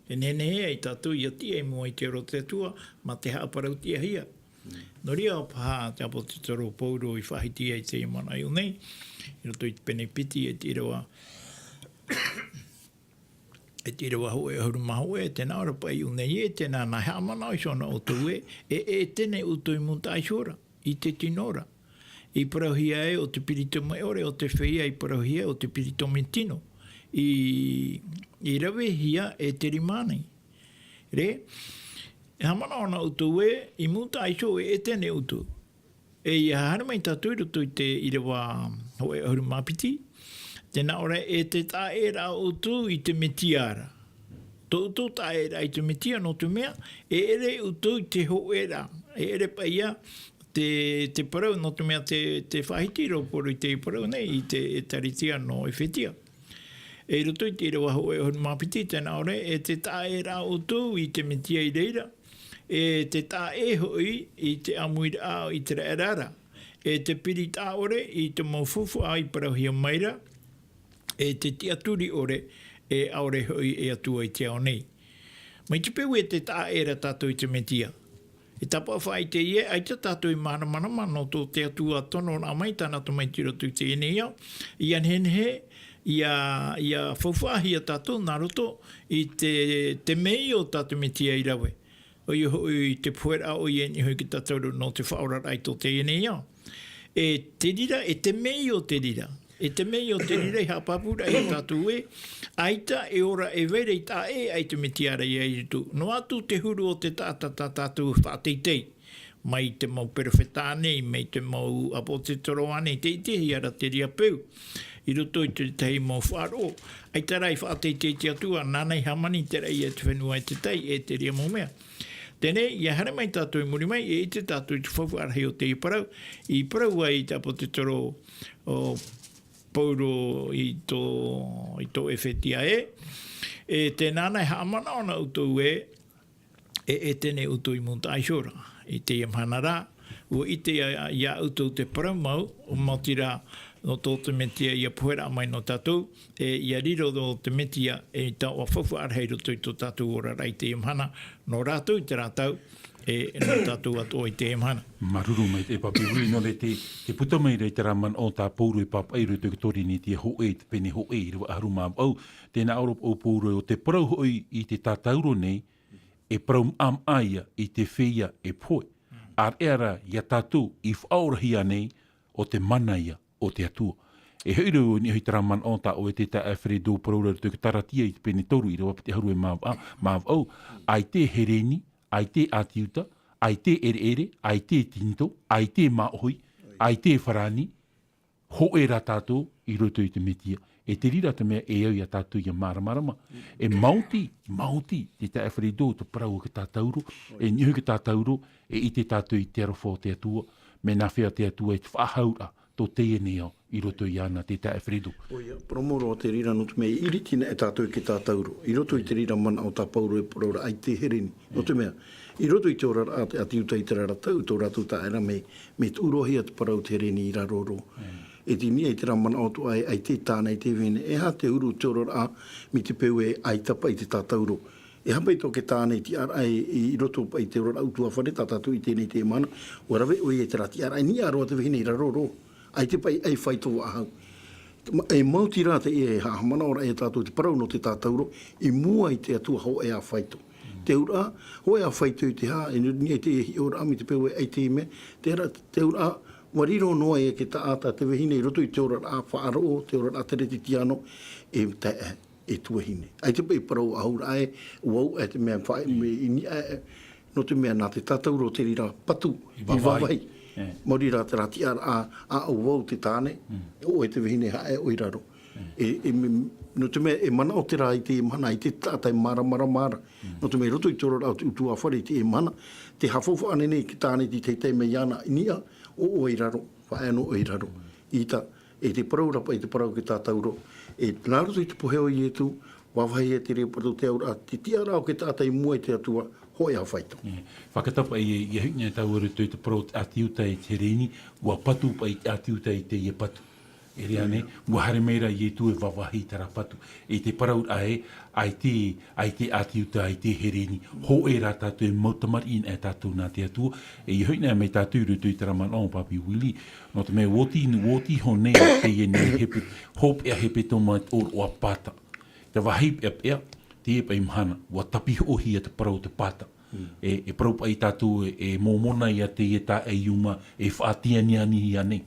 e nehenehe ai tātou ia tiʻa i mua i te ora o te Atua, mā te haʻaparau-tiʻa-hia. Nō reira paha te ʻāpōsetolo Paulo i faʻahiti ai teie manaʻo nei, i roto i te pene piti e te ʻīrava, e te ʻīrava hōʻē ʻahuru mā hōʻē, tē nā ʻō ra paʻi iʻō nei ē, tē nānahi haʻamanaʻo iho na ʻoutou ē, e, e ʻētene ʻoutou i mūtaʻa iho ra, i te tino ra. I parauhia ē ʻo te peritomo ʻore, ʻo te feiā i parauhia ē ʻo te peritomo tino. I, i ravehia e te rima nei. Re, e haʻamanaʻo na ʻoutou ē, i mūtaʻa iho e ʻētene ʻoutou. E ʻia haere mai tātou i roto i te ʻīrava hōʻē ʻahuru mā piti, tē nā ʻō ra e te taʻaʻēraʻa ʻoutou i te Metia ra. Tō ʻoutou taʻaʻēraʻa i te Metia, nō te mea, e ʻere ʻoutou i te hōʻēraʻa, e ʻere paʻi ia te, te parau, nō te mea te, te faʻahiti ra Paulo i te parau nei, i te ʻĒtārētia nō ʻEfetia. E i roto i te ʻīrava hōʻē ʻahuru mā piti, tē nā ʻō ra, e te taʻaʻēraʻa ʻoutou i te Metia i reira, e te taʻaʻē hoʻi i te ʻāmuiraʻa o ʻĪteraʻera ra, e te piritaʻa ʻore i te mau faufaʻa i parauhia mai ra, e te tiʻaturi ʻore, e ʻaore hoʻi e Atua i te ao nei. Mai te peu e te taʻaʻē ra tātou i te Metia. E tāpaʻo faʻaʻite ē, ʻaita tātou i māramarama nō tō te Atua tonoraʻa mai tāna tamaiti i roto i teie nei ao, ʻia nehenehe, ʻia, ʻia faufaʻahia tātou nā roto i te, te mea o tā te Metia i rave. ʻOia hoʻi te poheraʻa ʻoia i niʻa hoʻi i te tātauro nō te faʻaoraraʻa i tō teie nei ao. E te reira, e te mea o te reira. E te mea o te reira i haʻapāpūraʻa ia tātou ē, ʻaita e ora e vai ra i taʻaʻē aʻe i te Metia ra ia Iesu. Noa atu te huru o te taʻata tā tātou faʻateitei. Mai te mau perofeta nei, mai te mau ʻāpōsetolo nei, tē ʻitehia ra te reira peu. I roto i te tahi mau faʻaroʻo. ʻAita rā i faʻateitei te Atua, nāna i hāmani te raʻi e te fenua e te tai, e te reira mau mea. Teie nei, ʻia haere mai tātou i muri mai, e ʻite tātou i te faufaʻa rahi o teie parau, i parau ai te ʻāpōsetolo ʻo Paulo i tō, i tō ʻEfetia ē, e tē nānahi haʻamanaʻo na ʻoutou ē, e, e ʻētene ʻoutou i mūtaʻa iho ra, i teie mahana rā, ʻua ʻite ia, ia ʻoutou te parau mau, ʻo maoti rā, nō tō te Metia ʻia poheraʻa mai nō tātou, e ʻia riro nō te Metia, e taoʻa faufaʻa rahi i roto i tō tātou oraraʻa i teie mahana, nō rātou i terā tau, e nō tātou atoʻa i teie mahana. Māuruuru maitaʻi Papi Willie, nō reira te, te puta mai ra i terā manaʻo tā Paulo e pāpaʻi i roto i te Torinetia hōʻē, te pene hōʻē, ʻīrava ʻahuru mā vaʻu, tē nā ʻō ra ʻo Paulo ē ʻo te parau hoʻi i te tātauro nei, e parau maʻamaʻa ia i te feiā e pohe. ʻĀreʻa rā ia tātou i faʻaorahia nei ʻo te mana ia o te Atua. E hoʻi roa i niʻa hoʻi terā manaʻo tā ʻoe e te taeaʻe Fredo parau ra i roto i te Karatia i te pene toru ʻīrava piti ʻahuru e mā vaʻu, mā vaʻu, ʻaita e Hereni, ʻaita e ʻĀti Iuta, ʻaita e ʻereʻere, ʻaita e tinitō, ʻaita e māʻohi, ʻaita e farāni, hōʻē rā tātou i roto i te Metia. E te reira te mea e au ia tātou ʻia māramarama. E maoti, maoti, te taeaʻe Fredo, te parau o te tātauro, e niʻa hoʻi te tātauro, e ʻite tātou i te aroha o te Atua, mea nāfea te Atua i te faʻahauraʻa, tō teie nei ao, i roto iāna te taeaʻe Fredo. ʻOia, parau mau roa te reira nō te mea i ʻiriti na e tātou i te tātauro, i roto i te reira manaʻo tā Paulo e parau ra ʻaita e Hereni. Nō te mea, i roto i te oraraʻa a te ʻĀti Iuta i terā ra tau, tō rātou taʻata ra mea, mea tuʻuroahia te parau te Hereni i raro roa. E tini ai terā manaʻo atoʻa ē, ʻaita e tāne, ʻaita e vahine, e aha te huru o te oraraʻa, mai te peu ē ʻaita paʻi te tātauro. E aha paʻi tō te tāne i tiʻaraʻa i, i roto paʻi i te oraraʻa ʻutuāfare tā tātou i ʻite nei i teie mahana, ʻua rave ʻoia i terā tiʻaraʻa, e niʻa roa te vahine i raro roa. ʻAita paʻi ʻai faito faʻahou. Ma-, e maoti rā teie e haʻamanaʻo ra ia tātou te parau nō te tātauro, i mua i te Atua hōʻē ā faito. Te auraʻa, hōʻē ā faito i te hā, e niʻa i te hiʻoraʻa mai te peu ē ʻaita e mea, te ra-, te auraʻa, ʻua riro noa ia te taʻata, te vahine i roto i te oraraʻa faʻaroʻo, te oraraʻa teretetiano, e tae, e tuahine. ʻAita paʻi parau ʻahuraʻa ē, ʻua uʻa e te mea faʻa-, me i niʻa ē, nō te mea nā te tātauro te reira patu i vāvāhi. Maori rā te rā tiʻaraʻa, ʻa ʻo vau te tāne, ʻo ʻoe te vahine haʻe ʻoe i raro. E, e me-, nō te mea e manaʻo te rā i te mahana i te taʻata e māramarama ra. Nō te mea i roto i te oraraʻa o te ʻutuāfare i te mahana, te haʻafaufaʻa nei te tāne i te tae mai iāna i niʻa, ʻo ʻoe i raro, faʻaea nō ʻoe i raro. ʻIta, e te parau rā paʻi te parau ke tātauro, e nā roto i te pohe o Ietu, vāvāhi e te reira patu te auraʻa, te tiʻaraʻa o te taʻata i mua i te Atua, hōʻē ā faito. Fakatapaʻi e, ʻia hiʻo nei tāua i roto i te parau o te ʻĀti Iuta e te Hereni, ʻua patu paʻi te ʻĀti Iuta i teie patu. E rā nei, ʻua haere mai ra Ietu e vāvāhi i terā patu. E te parau ra ē, ʻaita, ʻaita ʻĀti Iuta, ʻaita Hereni, hōʻē rā tātou e mau tamariʻi nei tātou nā te Atua, e ʻia hiʻo nei mai tātou i roto i terā manaʻo Papi Willie, nō te mea ʻua oti, ʻua oti iho nei teie nei hepe-, hopeʻa hepetoma ʻōroʻa Pāta. Te vāhi peʻapeʻa, teie paʻi mahana, ʻua tapihoʻohia te parau o te Pāta. E, e parau paʻi tātou e, e Mōmona ia teie taeaʻe Iuma e faʻatianianihia nei.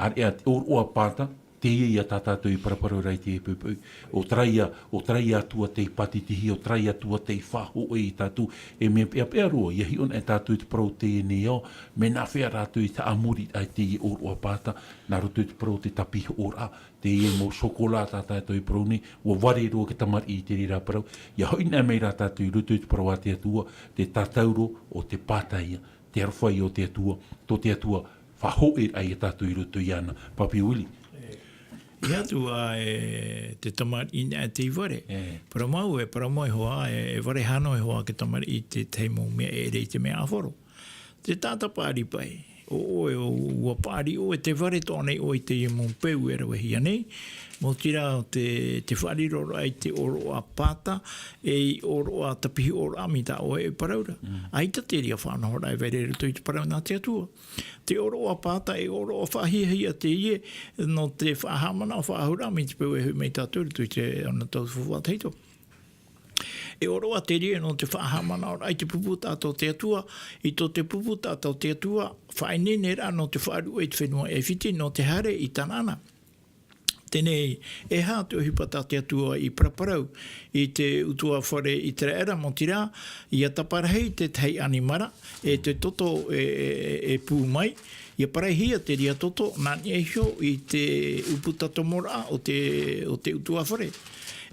ʻĀreʻa te ʻōroʻa Pāta, teie ia tā tātou i paraparau ra i te poʻipoʻi. ʻO terā ia, ʻo terā ia Atua tei pātitihia, ʻo terā ia Atua tei faʻahōʻē ia tātou. E mea peʻapeʻa roa, ʻia hiʻo nei tātou i te parau o teie nei ao, mea nāfea rātou i taʻa muri ai teie ʻōroʻa Pāta, nā roto i te parau o te tapihoʻoraʻa, teie mau sōkola tā tātou i parau nei, ʻua vare roa te tamariʻi i te reira parau, ʻia hoʻi nei mai rā tātou i roto i te parau a te Atua, te tātauro o te Pāta ia, te aroha ia o te Atua, tō te Atua, faʻahōʻēraʻa ia tātou i roto iāna. Papi Willie. E, ʻia atu ā e te tamariʻi nei tei vare. E. Parau mau e, parau mau iho ā, e, e vare hano iho ā te tamariʻi i te tahi mau mea e ʻere i te mea ʻāfaro. Te taʻata paʻari paʻi. ʻO ʻoe, ʻo, ʻua paʻari ʻoe, te vare atoʻa nei ʻoe i teie mau peu e ravehia nei. Mau terā te, te faʻariroraʻa i te ʻōroʻa Pāta, e i ʻōroʻa tapihoʻoraʻa mai tā ʻoe e parau ra. Mm. ʻAita te reira faʻanahoraʻa e vai ra i roto i te parau nā te Atua. Te ʻōroʻa Pāta, e ʻōroʻa faʻahiahia teie, nō te faʻahaʻamanaʻo faʻahou ra mai te peu e hoʻi mai tātou i roto i te, ʻōna tau fātahito. E ʻōroʻa te reira nō te faʻahaʻamanaʻoraʻa i te pupu taʻata o te Atua, i tō te pupu taʻata o te Atua, faʻaineineraʻa nō te faʻaruʻe i te fenua ʻAifiti, nō te haere i Tanaana. Teie, e aha te ʻohipa tā te Atua i paraparau i te ʻutuāfare Iteraera, mau terā, ʻia taparahi te tahi ʻanimara, e te toto e, e, e pū mai, ʻia paraihia te reira toto, nā niʻa iho i te ʻūputa tomoraʻa o te, o te ʻutuāfare.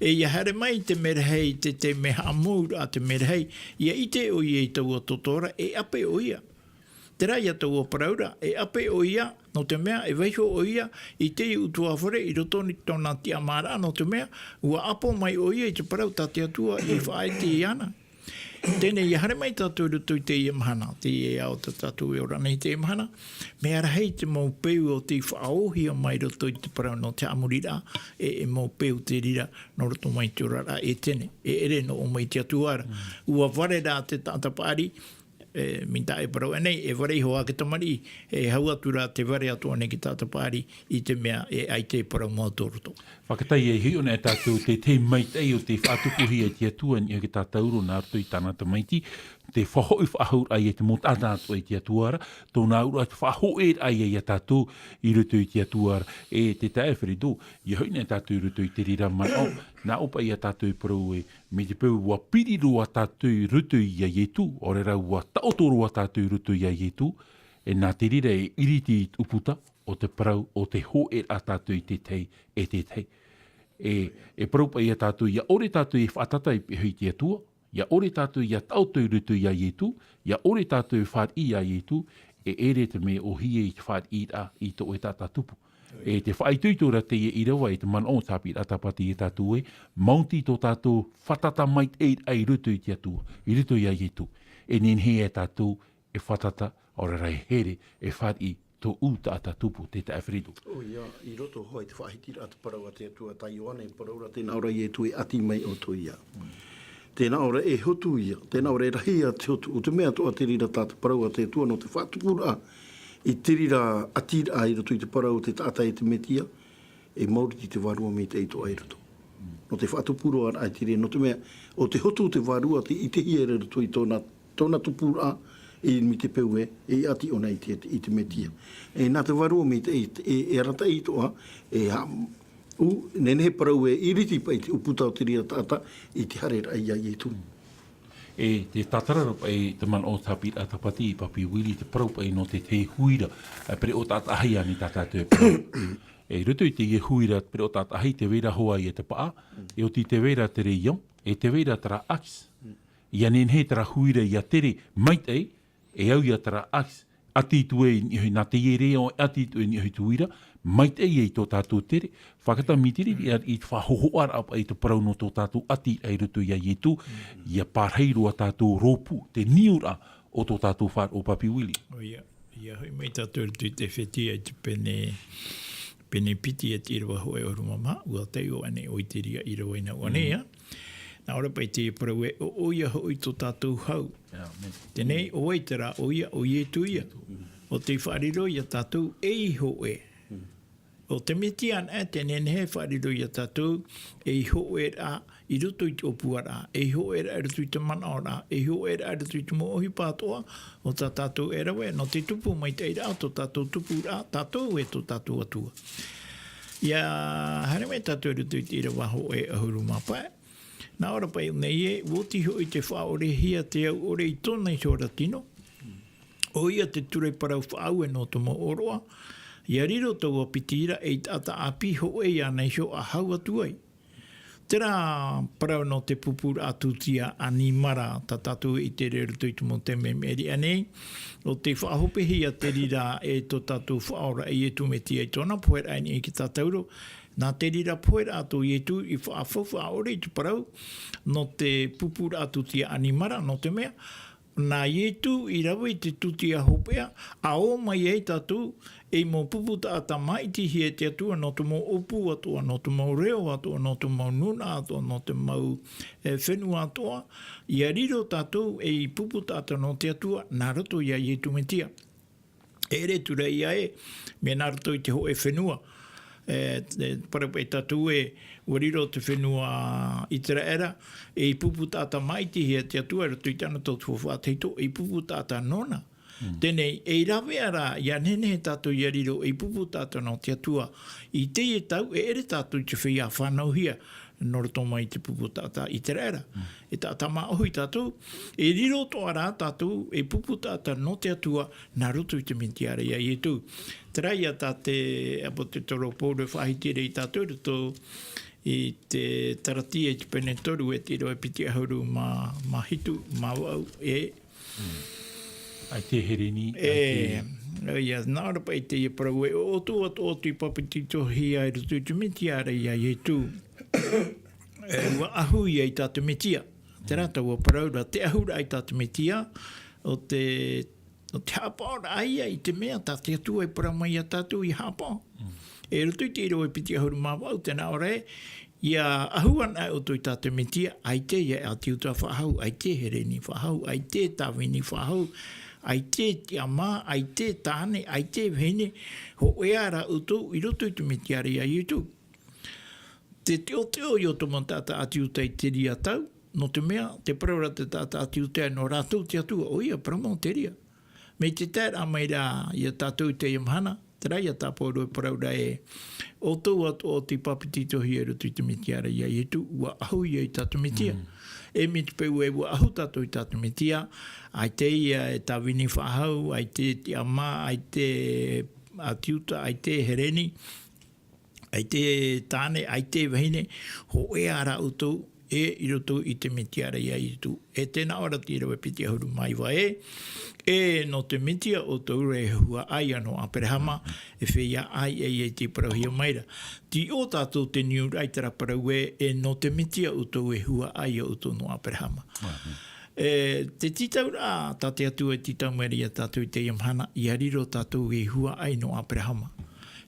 E ʻia haere mai te merahi, te, te mea haʻamouraʻa te merahi, ʻia ʻite ʻoia i taua toto ra, e ʻape ʻoia. Terā ia taua parau ra, e ʻape ʻoia, nō te mea, e vaiiho ʻoia i te ʻutuāfare i roto i tōna tiʻamāraʻa, nō te mea, ʻua ʻapo mai ʻoia i te parau tā te Atua i faʻaʻite iāna. Teie, ʻia haere mai tātou i roto i teie mahana, teie ao tā tātou e ora nei i teie mahana, mea rahi te mau peu o tei faʻaōhia mai i roto i te parau nō te haʻamoriraʻa, e, e mau peu te reira nō roto mai te oraraʻa Etene, e ʻere noa mai te Atua ra. Mm. ʻUa vare rā te taʻata paʻari, e, mai tā e parau nei, e vare iho ā te tamariʻi, e hau atu rā te vare atoʻa nei te taʻata paʻari i te mea e ʻaita e parau mau tō roto. Fakatahi e hiʻo nei tātou te, te maitaʻi o te faʻatupuhia e te Atua i niʻa i te tātauro nā roto i tāna tamaiti, te faʻahoʻi faʻahouraʻa ia te mau taʻata atoʻa i te Atua ra, tōna auraʻa te faʻahōʻēraʻa ia ia tātou i roto i te Atua ra, e te taeaʻe Frederick, ʻia hoʻi nei tātou i roto i te reira manaʻo, nā ʻō paʻi ia tātou e parau ē, mai te peu ʻua piri roa tātou i roto ia Ietu, ʻaore rā ʻua taʻoto roa tātou i roto ia Ietu, e nā te reira e ʻiriti i te ʻūputa, o te parau, o te hōʻē rā tātou i te tahi, e te tahi. E, e parau paʻi ia tātou, ʻia ʻore tātou e faʻatata i te Atua, ʻia ʻore tātou ʻia taʻoto i roto ia Ietu, ʻia ʻore tātou e fāriʻi ia Ietu, e ʻere te mea ʻōhie i te fāriʻiraʻa i tō ʻoe taʻata tupu. E te faʻaitoito ra teie ʻīrava, e te manaʻo tāpiraʻa tāpati ia tātou ē, maoti tō tātou fātata maitaʻi i roto i te Atua, i roto ia Ietu. E nehenehe e tātou e fātata, ʻaore rā e here, e fāriʻi tō ʻu taʻata tupu, te taeaʻe Frederick. ʻOia, i roto hoʻi i te faʻahitiraʻa te parau a te Atua, tā Ioane e parau ra, tē nā ʻō ra Ietu e ʻati mai ʻoutou ia. Tē nā ʻō ra e hotu ia, tē nā ʻō ra e rahi ia te hotu, ʻo te mea atoʻa te reira tā te parau a te Atua nō te faʻatupuraʻa i te reira ʻatiraʻa i roto i te parau o te taʻata e te Metia, e maoti te Vārua Maitaʻi atoʻa i roto. Nō te faʻatupuraʻa i te reira, nō te mea, ʻo te hotu te Vārua tei ʻitehia i roto i tōna, tōna tupuraʻa, e mai te peu ē, e ʻati ʻōna i te, i te Metia. E nā te Vārua Maitaʻi, e, e arataʻi atoʻa, e ha-, Ū, nehenehe parau e iriti paʻi te ʻūputa o te reira taʻata i te haereraʻa ia Ietu. E te tātararaʻa paʻi te manaʻo o te haʻapiʻiraʻa Tāpati i Papi Wili, te parau paʻi nō te, te huira, e pereʻoʻo taʻataʻahi ānei tā tātou e parau. E roto i te huira pereʻoʻo taʻataʻahi, tē vai ra hoʻi ia te paʻa, e oti tē vai ra te rayon, e tē vai ra terā axe. ʻIa nehenehe terā huira ʻia tere maitaʻi, e au ia terā axe, ʻati atu ai i niʻa iho, nā teie rayon e ʻati atu ai i niʻa iho i te huira, maitaʻi ai tō tātou tere, fakatau mai te reira i te faʻahōhoʻaraʻa paʻi i te parau nō tō tātou ʻati i roto ia Ietu, ʻia pārahi roa tātou rōpū, te niuraʻa o tō tātou faʻaroʻo Papi Wili. ʻOia, ʻia hoʻi mai tātou i roto i te Efetia i te pene, pene piti e te ʻīrava hōʻē ʻahuru mā maha, ʻua taiʻo ānei ʻoe i te reira ʻīrava i nā ʻō nei, ā. Nā ʻō ra paʻi te parau ē, ʻo, ʻoia hoʻi tō tātou hau. Teie, ʻo vai terā, ʻoia, ʻo Ietu ia. ʻO tei faʻariro ia tātou ei hōʻē. ʻO te Metia anaʻe, tē nehenehe e faʻariro ia tātou ei hōʻēraʻa i roto i te ʻōpuaraʻa, ei hōʻēraʻa i roto i te manaʻoraʻa, ei hōʻēraʻa i roto i te mau ʻohipa atoʻa, ʻo tā tātou e rave, nō te tupu maitaʻiraʻa, tō tātou tupuraʻa, tātou e tō tātou Atua. ʻIa haere mai tātou i roto i te ʻīrava hōʻē ʻahuru mā pae. Nā ʻō ra paʻi nei ē, ʻua oti hoʻi te faʻaʻorehia te au ʻore i tōna iho ra tino. ʻOia te ture parau faʻaue nō te mau ʻōroʻa. ʻIa riro taua piti ra ei taʻata ʻāpī hōʻē iāna iho ʻa hau atu ai. Terā parau nō te pupuraʻa tūtia ʻanimara, tā tātou e ʻite ra i roto i te mau taime i maʻiri aʻe nei, ʻo tei faʻahopehia te reira e tō tātou Faʻaora e Ietu Metia i tōna poheraʻa i niʻa i te tātauro, nā te reira poheraʻa tō Ietu i faʻafaufaʻa ʻore i te parau nō te pupuraʻa tūtia ʻanimara, nō te mea, nā Ietu i rave i te tūtia hopeʻa, ʻa ō mai ai tātou, ei mau pupu taʻata māʻitihia e te Atua nō te mau ʻōpū atoʻa, nō te mau reo atoʻa, nō te mau nūnaʻa atoʻa, nō te mau, e, fenua atoʻa, ʻia riro tātou ei pupu taʻata nō te Atua, nā roto ia Ietu Metia. E ʻere atu ra ia ē, mea nā roto i te hōʻē fenua. E, e, parau paʻi tātou ē, ʻua riro te fenua ʻĪteraʻera, ei pupu taʻata māʻitihia e te Atua, i roto i tāna tauturu faʻateitei, ei pupu taʻata nōna. Teie, e rave ra, ʻia nehenehe tātou ʻia riro ei pupu taʻata nō te Atua, i teie tau, e ʻere tātou i te feiā fānauhia, nō roto mai i te pupu taʻata ʻĪteraʻera. E taʻata māʻohi tātou, e riro atoʻa ra tātou, ei pupu taʻata nō te Atua, nā roto i te Metia ra ia Ietu. Terā ia tā te ʻāpōsetolo Pauro e faʻahiti ra ia tātou, i roto i te Taratia i te pene toru e te ʻīrava e piti ʻahuru mā, mā hitu, mā vaʻu, e ʻAita e Hereni, e, ʻaita e. ʻOia, nā ʻō ra paʻi teie parau ē, ʻo ʻoutou atoʻa tei papetitohia i roto i te Metia ra ia Ietu. E, ʻua ʻahu ia i tā te Metia. Terā taua parau ra, te ʻahuraʻa i tā te Metia, ʻo te, ʻo te haʻapaʻoraʻa ia i te mea tā te Atua i parau mai ia tātou ʻia haʻapaʻo. E roto i te ʻīrava e piti ʻahuru mā vaʻu, tē nā ʻō ra ē, ʻia ʻahu anaʻe ʻoutou i tā te Metia, ʻaita ia e ʻĀti Iuta faʻahou, ʻaita e Hereni faʻahou, ʻaita e Tāvini faʻahou, ʻaita e tiʻamā, ʻaita e tāne, ʻaita e vahine, hōʻē ā rā ʻoutou i roto i te Metia ra ia Ietu. Te teʻoteʻo ia ʻoutou mau taʻata ʻĀti Iuta i te reira tau, nō te mea, tē parau ra te taʻata ʻĀti Iuta nō rātou te Atua, ʻoia, parau mau te reira. Mai te taeraʻa mai ra ia tātou i teie mahana, terā ia tā Pauro e parau ra ē, ʻo ʻoutou atoʻa tei papetitohia i roto i te Metia ra ia Ietu, ʻua ʻahu ia i tā te Metia. E mai te peu ē ʻua ʻahu tātou i tā te Metia, ʻaita ia e Tāvini faʻahou, ʻaita e tiʻamā, ʻaita e ʻĀti Iuta, ʻaita e Hereni, ʻaita e tāne, ʻaita e vahine, hōʻē ā rā ʻoutou, e i roto i te Metia ra ia Ietu. E tē nā ʻō ra te ʻīrava e piti ʻahuru mā iva ē, e nō te Metia ʻoutou ra e huaʻai ā nō Aperahama, e feiā ʻāiʻa ia i te parauhia mai ra. Tei ʻō tātou te niuraʻa i terā parau ē, e nō te Metia ʻoutou e huaʻai ā ʻoutou nō Aperahama. E, te tītauraʻa tā te Atua e tītau mai ra ia tātou i teie mahana, ʻia riro tātou ei huaʻai nō Aperahama.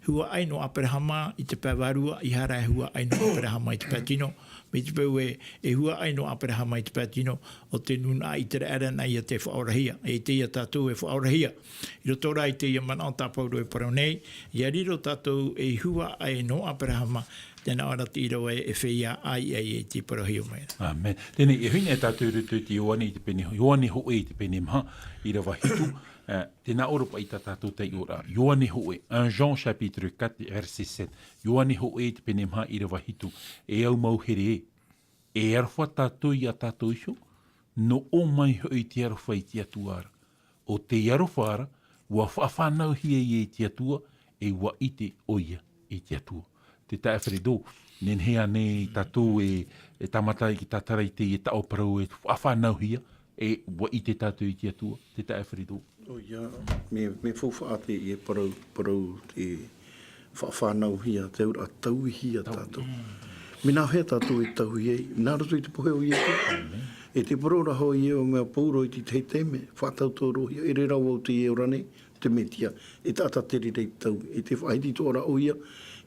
Huaʻai nō Aperahama i te pae vārua, ʻeiaha rā e huaʻai nō Aperahama i te pae tino. Mai te peu ē, e huaʻai nō Aperahama i te pae tino, ʻo te nūnaʻa ʻĪteraʻera nā ia tei faʻaorahia, e ʻaita ia tātou e faʻaorahia. I roto rā i teie manaʻo tā Pauro e parau nei, ʻia riro tātou ei huaʻai nō Aperahama, tē nā ʻō ra te ʻīrava ē, e feiā ʻāiʻa ia i te parauhia mai ra. ʻĀmene. Teie, e hoʻi nei tātou i roto i te Ioane i te pene, Ioane hōʻē i te pene maha, ʻīrava hitu, Tēnā ʻōrapa i tā tātou taiʻoraʻa. Ioane hōʻē, un Jean chapitre quatre, verset sept. Ioane hōʻē te pene maha ʻīrava hitu. E au mau here ē, e aroha tātou iā tātou iho, nō ʻō mai hoʻi te aroha i te Atua ra. ʻO te aroha ra, ʻua faʻafānauhia ia i te Atua, e ʻua ʻite ʻoia i te Atua. Te taeaʻe Fredo, nehenehe ānei tātou e, e tāmata i te tātara i teie taʻo parau e faʻafānauhia, e ʻua ʻite tātou i te Atua, te taeaʻe Fredo. ʻOia, mea, mea faufaʻa teie parau, parau te faʻafānauhia, te auraʻa tauihia tātou. Mea nāhea tātou e tauihi ai, nā roto i te pohe o Ietu. E te parau ra hoʻi e o mea Pauro i te tahi taime, faʻatautaurohia, ʻere rā vau teie ora nei, te Metia, e taʻata te reira i te taui, e te faʻahiti atoʻa ra ʻoia,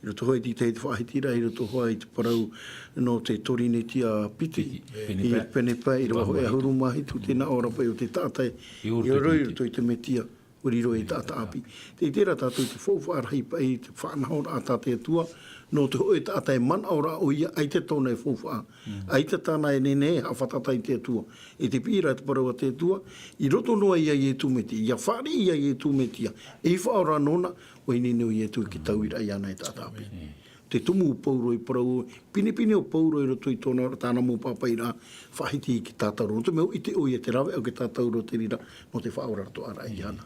i roto hoʻi i te tahi te faʻahitiraʻa, i roto hoʻi i te parau nō te Torinetia piti, Piti, pene pae. Pene pae, ʻīrava hōʻē ʻahuru mā hitu, tēnā ʻōrapa ʻo te taʻata e, e ʻore i roto i te Metia, ʻua riro ei taʻata ʻāpī. Tē ʻite ra tātou i te faufaʻa rahi paʻi, te faʻanahoraʻa tā te Atua, nō te hōʻē taʻata e manaʻo ra ʻoia, ʻaita tōna e faufaʻa. ʻAita tāna e nehenehe e haʻafātata i te Atua. E te piʻiraʻa te parau a te Atua, i roto noa iā Ietu Metia, ʻia fāriʻi iā Ietu Metia, ei Faʻaora nōna, ʻua ineine ʻo Ietu i te tauiraʻa iāna e taʻata ʻāpī. Te tumu o Pauro i parau, pinepine o Pauro i roto i tōna, tāna mau pāpaʻiraʻa, faʻahiti i te tātauro. Nō te mea ʻua ʻite ʻoia te rāveʻa o te tātauro te reira, nō te faʻaoratoʻaraʻa iāna.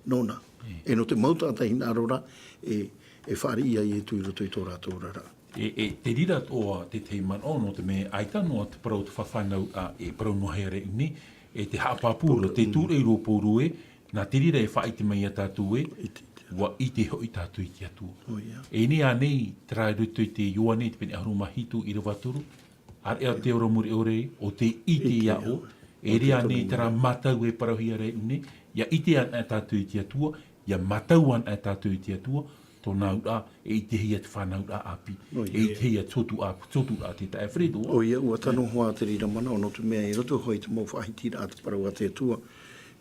Nōna. E nō te mau taʻata hinaʻaro ra, e, e fāriʻi iā Ietu i roto i tō rātou oraraʻa. E, e te reira atoʻa te tahi manaʻo, nō te mea ʻaita noa te parau o te faʻafānauraʻa, e parau noa hia ra i ʻō nei, e te haʻapāpū ra, te tūraʻi ra o Pauro ē, nā te reira e faʻaʻite mai iā tātou ē, ʻua ʻite hoʻi tātou i te Atua. ʻOia. E nei ānei, terā i roto i te Ioane, te pene ʻahuru mā hitu, ʻīrava toru, ʻāreʻa te ora mure ʻore, ʻo tē ʻite iā ʻoe, e ʻere ānei terā mātau e parauhia ra i ʻō nei, ʻia ʻite anaʻe tātou i te Atua, ʻia mātau anaʻe tātou i te Atua, tōna auraʻa, e ʻitehia te fānauraʻa ʻāpī, e ʻitehia te hotu ʻāpī, te hoturaʻa te taeaʻe Fredo. ʻOia, ʻua tano hoʻi te reira manaʻo, nō te mea i roto hoʻi i te mau faʻahitiraʻa te parau a te Atua,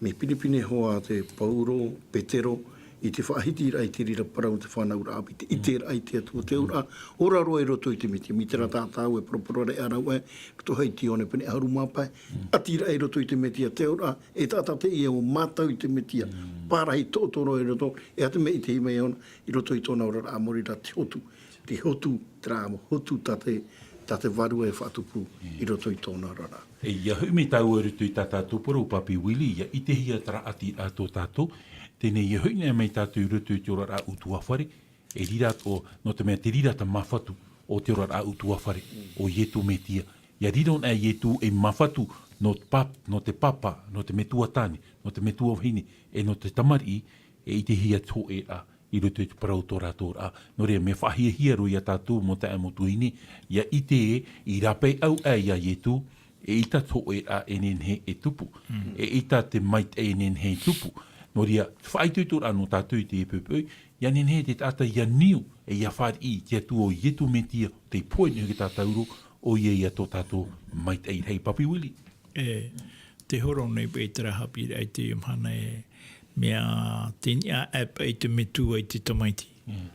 mea pinepine hoʻi te Pauro, Petero, i te faʻahitiraʻa i te reira parau te fānauraʻa ʻāpī, te ʻiteraʻa i te Atua, te auraʻa, ora roa i roto i te Metia, mai terā tātou e paraparau ra ʻoe, roto hoʻi i te Ioane pene ʻahuru mā pae, ʻati ra i roto i te Metia, te auraʻa, e taʻata teie ʻua mātau i te Metia, pārahi toʻotoʻo roa i roto, e aha te mea i ʻitehia mai ʻōna, i roto i tōna oraraʻa, maori rā te hotu, te hotu, terā hotu tā te, tā te Vārua e faʻatupu i roto i tōna oraraʻa. E ʻia hoʻi mai tāua i roto i tā tātou parau, Papi Willie, ʻia ʻitehia terā ʻatiraʻa tō tātou, teie nei ʻia hoʻi anaʻe mai tātou i roto i te oraraʻa ʻutuāfare, e reira atoʻa, nō te mea te reira te māfatu o te oraraʻa ʻutuāfare, ʻo Ietu Metia. ʻIa riro anaʻe Ietu ei māfatu nō te pāp-, nō te pāpā, nō te metua tāne, nō te metua vahine, e nō te tamariʻi, e ʻitehia te hōʻēraʻa i roto i te parau o tō rātou ra. Nō reira, mea faʻahiahia roa iā tātou mau taeaʻe, mau tuahine, ʻia ʻite ē, i rāpae ʻau aʻe iā Ietu, eʻita te hōʻēraʻa e nehenehe e tupu. Mm. Eʻita te maitaʻi e nehenehe e tupu. Nō reira, te faʻaitoitoraʻa nō tātou i teie poʻipoʻi, ʻia nehenehe te taʻata ʻia niu, e ʻia fāriʻi i te Atua ʻo Ietu Metia, te pohe nui o te tātauro, ʻoia ia tō tātou maitaʻi rahi. Papi Willie. E, tē horo nei paʻi terā haʻapiʻiraʻa i teie mahana e mea tei niʻa aʻe paʻi te metua i te tamaiti. Mm.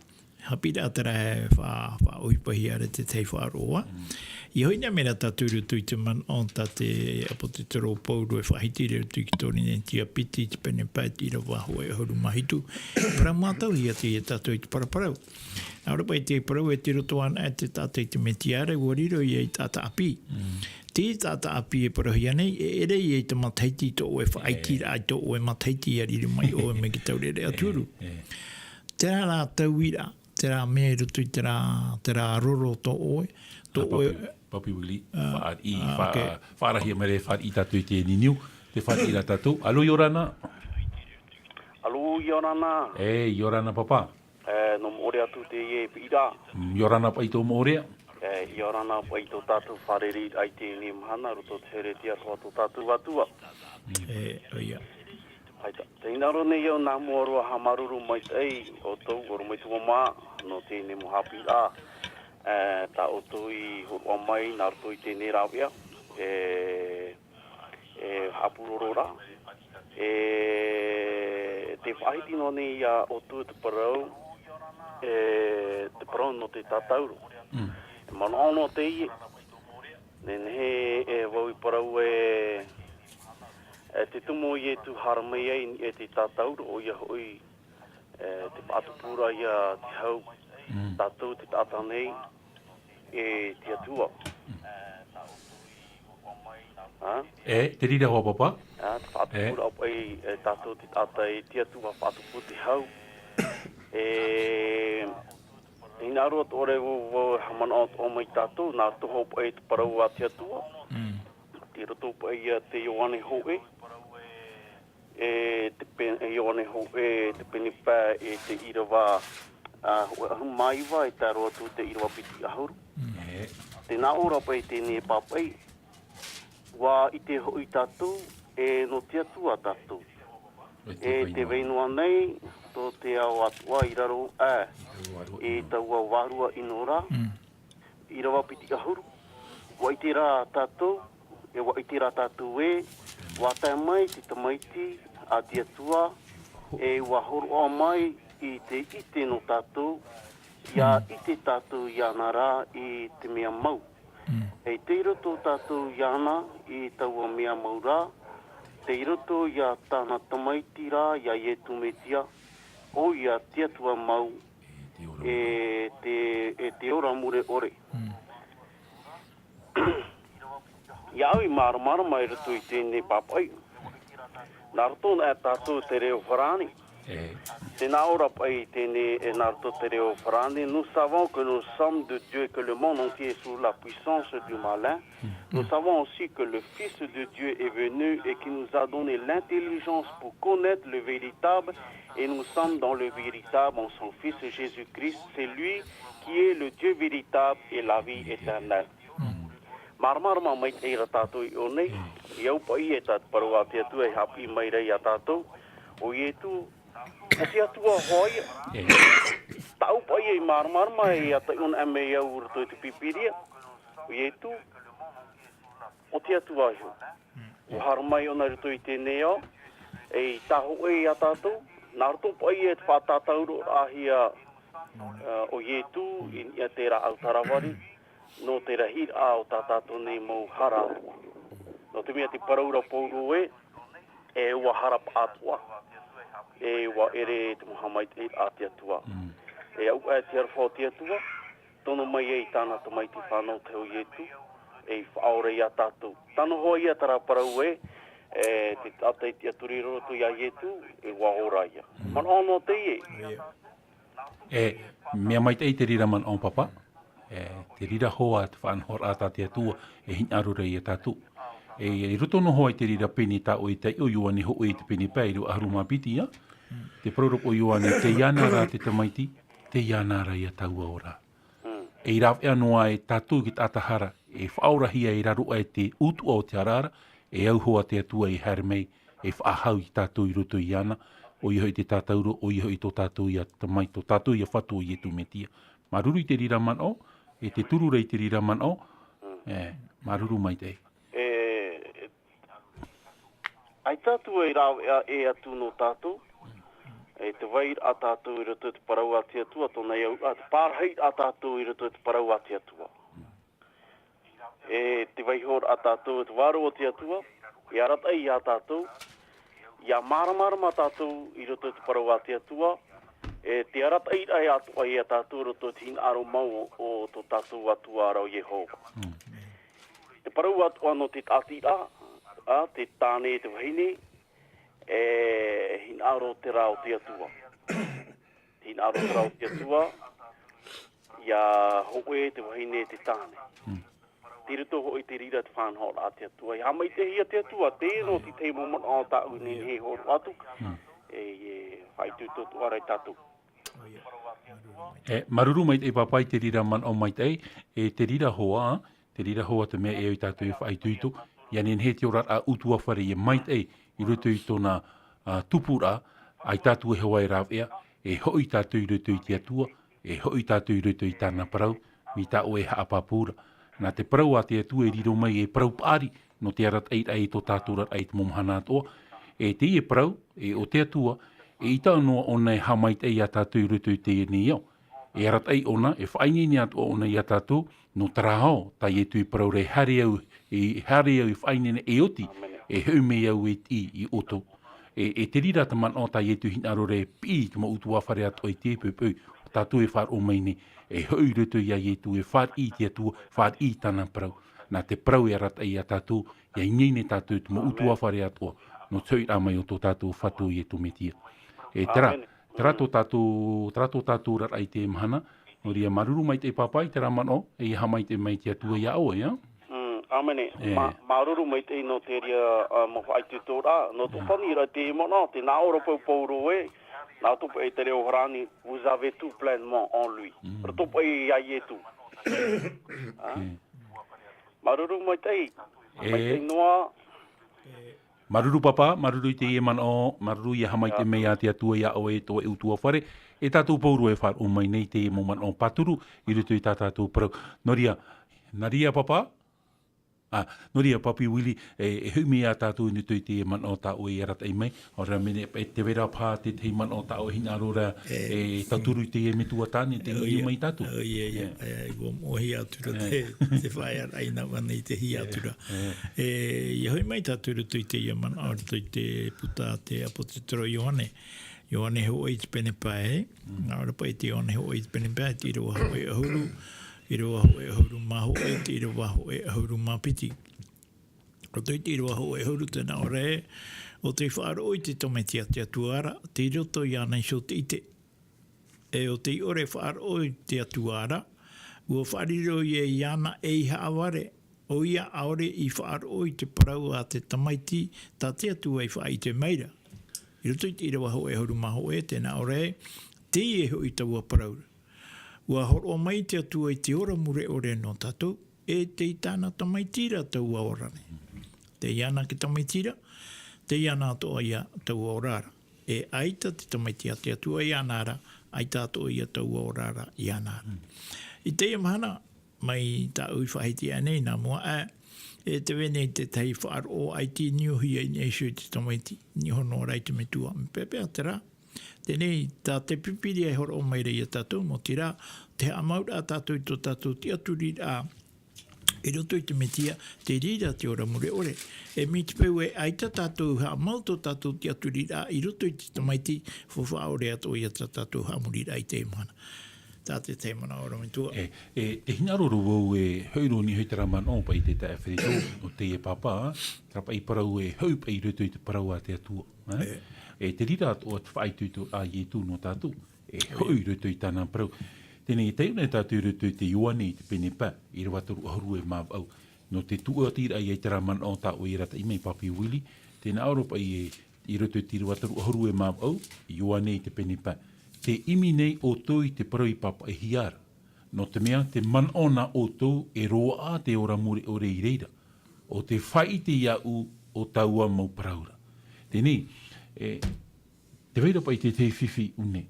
Haʻapiʻiraʻa terā e fa-, faʻaʻohipahia ra te tahi faʻaroʻo. Mm. ʻIa hoʻi anaʻe mai ra tātou i roto i te manaʻo tā te ʻāpōsetolo Pauro e faʻahiti ra i roto i te Torinetia piti, te pene pae, te ʻīrava hōʻē ʻahuru mā hitu. Parau mātauhia teie tātou i te paraparau. Nā reira paʻi te parau e tei roto anaʻe te taʻata i te Metia ra, ʻua riro ia ei taʻata ʻāpī. Mm. Teie taʻata ʻāpī e parauhia nei, e ʻere ia i te matahiti tō ʻoe faʻaitiraʻa, tō ʻoe matahiti ʻia riro mai ʻoe mai te taureʻareʻa turu. E, e. Terā rā tauiraʻa, terā mea i roto i terā, terā roro tō ʻoe, tō ʻoe. Papi, Papi Willie, faʻariʻi, fa-, faʻarahia mai ra, faʻariʻi tātou i te niniu, te faʻariʻi ra tātou. Alo, ʻia ora na. Alo, ʻia ora na. E, ʻia ora na, papa. E, nō Moʻorea atu teie piʻiraʻa. Mm, ʻia ora na paʻi tō Moʻorea. E, ʻia ora na paʻi tō tātou fārereiraʻa i teie mahana, roto te here tiʻa roa tō tātou Atua. Mm. E, ʻoia. ʻAita. Tē hinaʻaro nei au nā mua roa haʻamāuruuru maitaʻi ʻoutou, ʻorometua mā, nō teie mau haʻapiʻiraʻa, e, tā ʻoutou i hōroʻa mai nā roto i teie rāveʻa, e, e, haʻapūroro ra. E, tē faʻahiti noa nei iā ʻoutou te parau, e, te parau nō te tātauro. Mm. E manaʻo noa teie, nehenehe e vau i parau e, E te tumu o Ietu haere mai ai i niʻa i te tātauro, ʻoia hoʻi, e, te faʻatupu ra ia te hau, Mm. tātou te taʻata nei, e te Atua. Mm. Ha? E, te reira hoʻi pāpā? Ha, te faʻatupu E. ra paʻi, e, tātou te taʻata e te Atua faʻatupu te hau. E, hinaʻaro atoʻa ra vau, vau e haʻamanaʻo atoʻa mai tātou, nā roto hoʻi paʻi te parau a te Atua. Mm. Tei roto paʻi ia te Ioane hōʻē. E te pe-, e Ioane hōʻē, te pene pae e te ʻīrava, a, hōʻē ʻahuru mā iva e tae roa atu te ʻīrava piti ʻahuru. Mm. E. Tē nā ʻō ra paʻi teie nei pāpaʻi, ʻua ʻite hoʻi tātou, e nō te Atua tātou. E te vai noa nei, tō te ao atoʻa i raro aʻe, i taua vārua ʻino ra. Mm. ʻĪrava piti ʻahuru. ʻUa ʻite rā tātou, e ʻua ʻite rā tātou ē, ʻua tae mai te Tamaiti a te Atua, e ʻua hōroʻa mai i te ʻite nō tātou, ʻia Mm. ʻite tātou iāna rā i te mea mau. Mm. E tei roto tātou iāna i taua mea mau rā, tei roto ia tāna Tamaiti rā, ia Ietu Metia, ʻoia te Atua mau, E te ora e te, e te ora mure ʻore. Mm. Ia au i māramarama i roto i teie nei pāpaʻi. Nā roto nā tātou te reo farāni. E. Tē nā ʻō ra paʻi teie nei, e nā roto te reo farāni. Nous savons que nous sommes de Dieu, que le monde entier est sous la puissance du malin. Mm. Nous savons aussi que le Fils de Dieu est venu et qui nous a donné l'intelligence pour connaître le véritable, et nous sommes dans le véritable en son Fils Jésus-Christ, c'est lui qui est le Dieu véritable et la vie éternelle. Mm. Māramarama maitaʻi ra tātou i ʻō nei, Mm. i au paʻi e tā te parau a te Atua e haʻapiʻi mai ra ia tātou, ʻo Ietu, ʻo te Atua hoʻi ia. E. Tāʻu paʻi e māramarama e ia taiʻo anaʻe mai au i roto i te Pīpīria, ʻo Ietu, ʻo te Atua iho. Mm. ʻUa haere mai ʻōna i roto i teie nei ao, e i tāhōʻē ia tātou, nā roto paʻi e te faʻatātauroraʻahia, Mm. ā, ʻo Ietu, i niʻa i te rāʻau tāravari, nō te rahiraʻa o tā tātou nei mau hara. Nō te mea tē parau ra Pauro ē, e ʻua hara paʻatoʻa, e ʻua ʻere te mau haʻamaitaʻiraʻa a te Atua. Mm. E au aʻe te aroha o te Atua, tono mai ai tāna Tamaiti fānau te hau Ietu, e i faʻaora ia tātou. Tano hoʻi ia terā parau ē, e, te taʻata i tiʻaturi i roto ia Ietu, e ʻua ora ia. Mm. Manaʻo noa teie. E, mea maitaʻi te reira manaʻo pāpā, e, te reira hoʻi te faʻanahoraʻa tā te Atua, e hinaʻaro ra ia tātou. E, i roto noa hoʻi te reira pene tā ʻoe i taiʻo, Ioane hōʻē te pene pae, ʻīrava ʻahuru mā piti, ā? Te parau ra ʻo Ioane, tei iāna rā te Tamaiti, tei iāna rā ia taua ora. Mm. E i rāveʻa noa e tātou i te taʻata hara, e faʻaorahia i raro aʻe i te ʻutuʻa o te hara ra, e au hoʻi te Atua e haere mai, e faʻahou ia tātou i roto iāna, ʻoia hoʻi te tātauro, ʻoia hoʻi tō tātou ia Tamaiti, tō tātou ia Fatu ʻo Ietu Metia. Māuruuru i te reira manaʻo, e te turu ra i te reira manaʻo, Mm. e, māuruuru maitaʻi. E, ʻaita atu e rāveʻa ʻē atu nō tātou, e te vairaʻa tātou i roto i te parau a te Atua, tōna i au, ā, te pārahiraʻa tātou i roto i te parau a te Atua. E te vaihoraʻa tātou, e te vārua o te Atua, e arataʻi ia tātou, ʻia māramarama tātou i roto i te parau a te Atua, e te arataʻiraʻa atoʻa ia tātou i roto i te hinaʻaro mau o, o tō tātou Atua ra ʻo Iehova. Mm. Te parau atoʻa nō te tāʻatiraʻa, ā, te tāne, te vahine, e hinaʻaro terā o te Atua. Te hinaʻaro terā o te Atua, ia hōʻē te vahine, te tāne. Mm. Tei roto hoʻi te reira te faʻanahoraʻa a te Atua. E haʻamaitaʻihia te Atua, teie noa te tahi mau manaʻo tāʻu e nehenehe e hōroʻa atu. Mm. E, e faʻaitoito atoʻa ra ia tātou. E, māuruuru maitaʻi pāpā i te reira manaʻo maitaʻi, e te reira hoʻi, te reira hoʻi te mea e au ia tātou e faʻaitoito, ʻia nehenehe te oraraʻa ʻutuāfare ʻia maitaʻi i roto i tōna, ā, tupuraʻa, ʻaita atu e hoʻi e rāveʻa, e hoʻi tātou i roto i te Atua, e hoʻi tātou i roto i tāna parau, mai tā ʻoe e haʻapāpū ra. Nā te parau a te Atua e riro mai ei parau paʻari, nō te arataʻiraʻa i tō tātou oraraʻa i te mau mahana atoʻa. E teie parau, e ʻo te Atua, e ʻaita noa ʻōna e haʻamaitaʻi ia tātou i roto i teie nei ao. E arataʻi ʻōna, e faʻaineine atoʻa ʻōna ia tātou, nō terā ao, tā Ietu i parau ra e haere au, e haere au e faʻaineine e oti, Āmene. E hoʻi mai au e tiʻi i ʻoutou. E, e te reira te manaʻo tā Ietu hinaʻaro ra e piʻi i te mau ʻutuāfare atoʻa i te poʻipoʻi, ʻo tātou e faʻaroʻo mai nei. E hoʻi i roto iā Ietu, e fāriʻi i te Atua, fāriʻi i tāna parau. Nā te parau e arataʻi iā tātou, ʻia ineine tātou i te mau ʻutuāfare atoʻa, nō te hoʻiraʻa mai o tō tātou Fatu ʻo Ietu Metia. E terā, Āmene. Terā tō tātou, terā tō tātou oraraʻa i teie mahana, nō reira māuruuru maitaʻi Pāpā i terā manaʻo, e ʻia haʻamaitaʻi mai te Atua iā ʻoe, ā? Mm, āmene. E. Mā-, māuruuru maitaʻi nō te reira, ā, mau faʻaitoitoraʻa, nō tō Mm. pani ra te manaʻo, tē nā ʻō ra paʻi Pauro ē, nā tō paʻi te reo farāni, vous avez tout pleinement en lui. Mm. Ra tō paʻi iā Ietu. Ā? E. Māuruuru maitaʻi. E. Maitaʻi noa. Māuruuru Pāpā, māuruuru i teie manaʻo, māuruuru ʻia haʻamaitaʻi mai ā te Atua iā ʻoe tō ʻoe ʻutuāfare, e tātou pauroa e faʻaroʻo mai nei teie mau manaʻo pāturu i roto i tā tātou parau. Nō reira, nā reira Pāpā, ā, nō reira Papi Willy, e, e hoʻi mai ā tātou i roto i teie manaʻo tā ʻoe i arataʻi mai, ʻaore rā mea, e, tē vai ra paha te tahi manaʻo tā ʻoe hinaʻaro ra, E. e, tauturu i teie metua tāne, tē ʻō, niuniu ʻia. mai tātou. ʻŌ, ʻia, ʻia, E. ʻia, ʻua moʻohia atu ra E. te, te faʻaearaʻa i nā vāhi nei te hia E. atu ra. E. E, ʻia hoʻi mai tātou i roto i teie manaʻo, i roto i te puta a te ʻāpōsetolo Ioane. Ioane hōʻē i te pene pae, Mm. nā ʻō ra paʻi te Ioane hōʻē i te pene pae, te ʻīrava hōʻē ʻahuru, ʻīrava hōʻē ʻahuru mā hōʻē, te ʻīrava hōʻē ʻahuru mā piti. Roto i te ʻīrava hōʻē ʻahuru tē nā ʻō ra ē, ʻo tei faʻaroʻo i te Tamaiti a te Atua ra, tei roto iāna iho te ʻite. E ʻo tei ʻore faʻaroʻo i te Atua ra, ʻua faʻariro ia iāna ei haʻavare, ʻoia ʻaore i faʻaroʻo i te parau a te Tamaiti, tā te Atua i faʻaʻite mai ra. I roto i te ʻīrava hōʻē ʻahuru mā hōʻē, tē nā ʻō ra ē, teie hoʻi taua parau ra. ʻUa hōroʻa mai te Atua i te ora mure ʻore nō tātou, e tei tāna Tamaiti ra taua ora nei. Tei iāna te Tamaiti ra, tei iāna atoʻa ia taua ora ra. E ʻaita te Tamaiti a te Atua iāna ra, ʻaita atoʻa ia taua ora ra iāna ra. I teie mahana, mai tāʻu i faʻahiti aʻe nei nā mua aʻe, e tē vai nei te tahi faʻaroʻo ʻaita i niuhia i niʻa iho i te Tamaiti, niʻa iho noa ra i te Metua, mea peʻapeʻa terā. Teie nei, tā te Pīpīria e hōroʻa mai ra ia tātou, nō te reira, te haʻamauraʻa tātou i tō tātou tiʻaturiraʻa i roto i te Metia, te reira te ora mure ʻore. E mai te peu ē ʻaita tātou haʻamau tō tātou tiʻaturiraʻa i roto i te Tamaiti, faufaʻa ʻore atoʻa ia tā tātou haʻamoriraʻa i teie mahana. Tā te tahi manaʻo ʻorometua. E, e, te hinaʻaro roa vau e hoʻi roa i niʻa i terā manaʻo paʻi te taeaʻe Frederick, nō teie Pāpā, terā paʻi parau e hoʻi paʻi i roto i te parau a te Atua, ē? E. E te reira atoʻa te faʻaitoitoraʻa a Ietu nō tātou, e hoʻi i roto i tāna parau. Teie nei, e taiʻo nei tātou i roto i te Ioane i te pene pae, ʻīrava toru ʻahuru e mā vaʻu. Nō te tūʻatiraʻa ia i terā manaʻo tā ʻoe i arataʻi mai Papi Willy, tē nā ʻō ra paʻi ē, i roto i te ʻīrava toru ʻahuru e mā vaʻu, Ioane i te pene pae. Tē ʻimi nei ʻoutou i te parau i pāpaʻihia ra. Nō te mea, tē manaʻo na ʻoutou e roaʻa te ora mure ʻore i reira. ʻO tē faʻaʻite iāʻu o taua mau parau ra. Teie nei, e, tē vai ra paʻi te tahi fifi ʻū nei.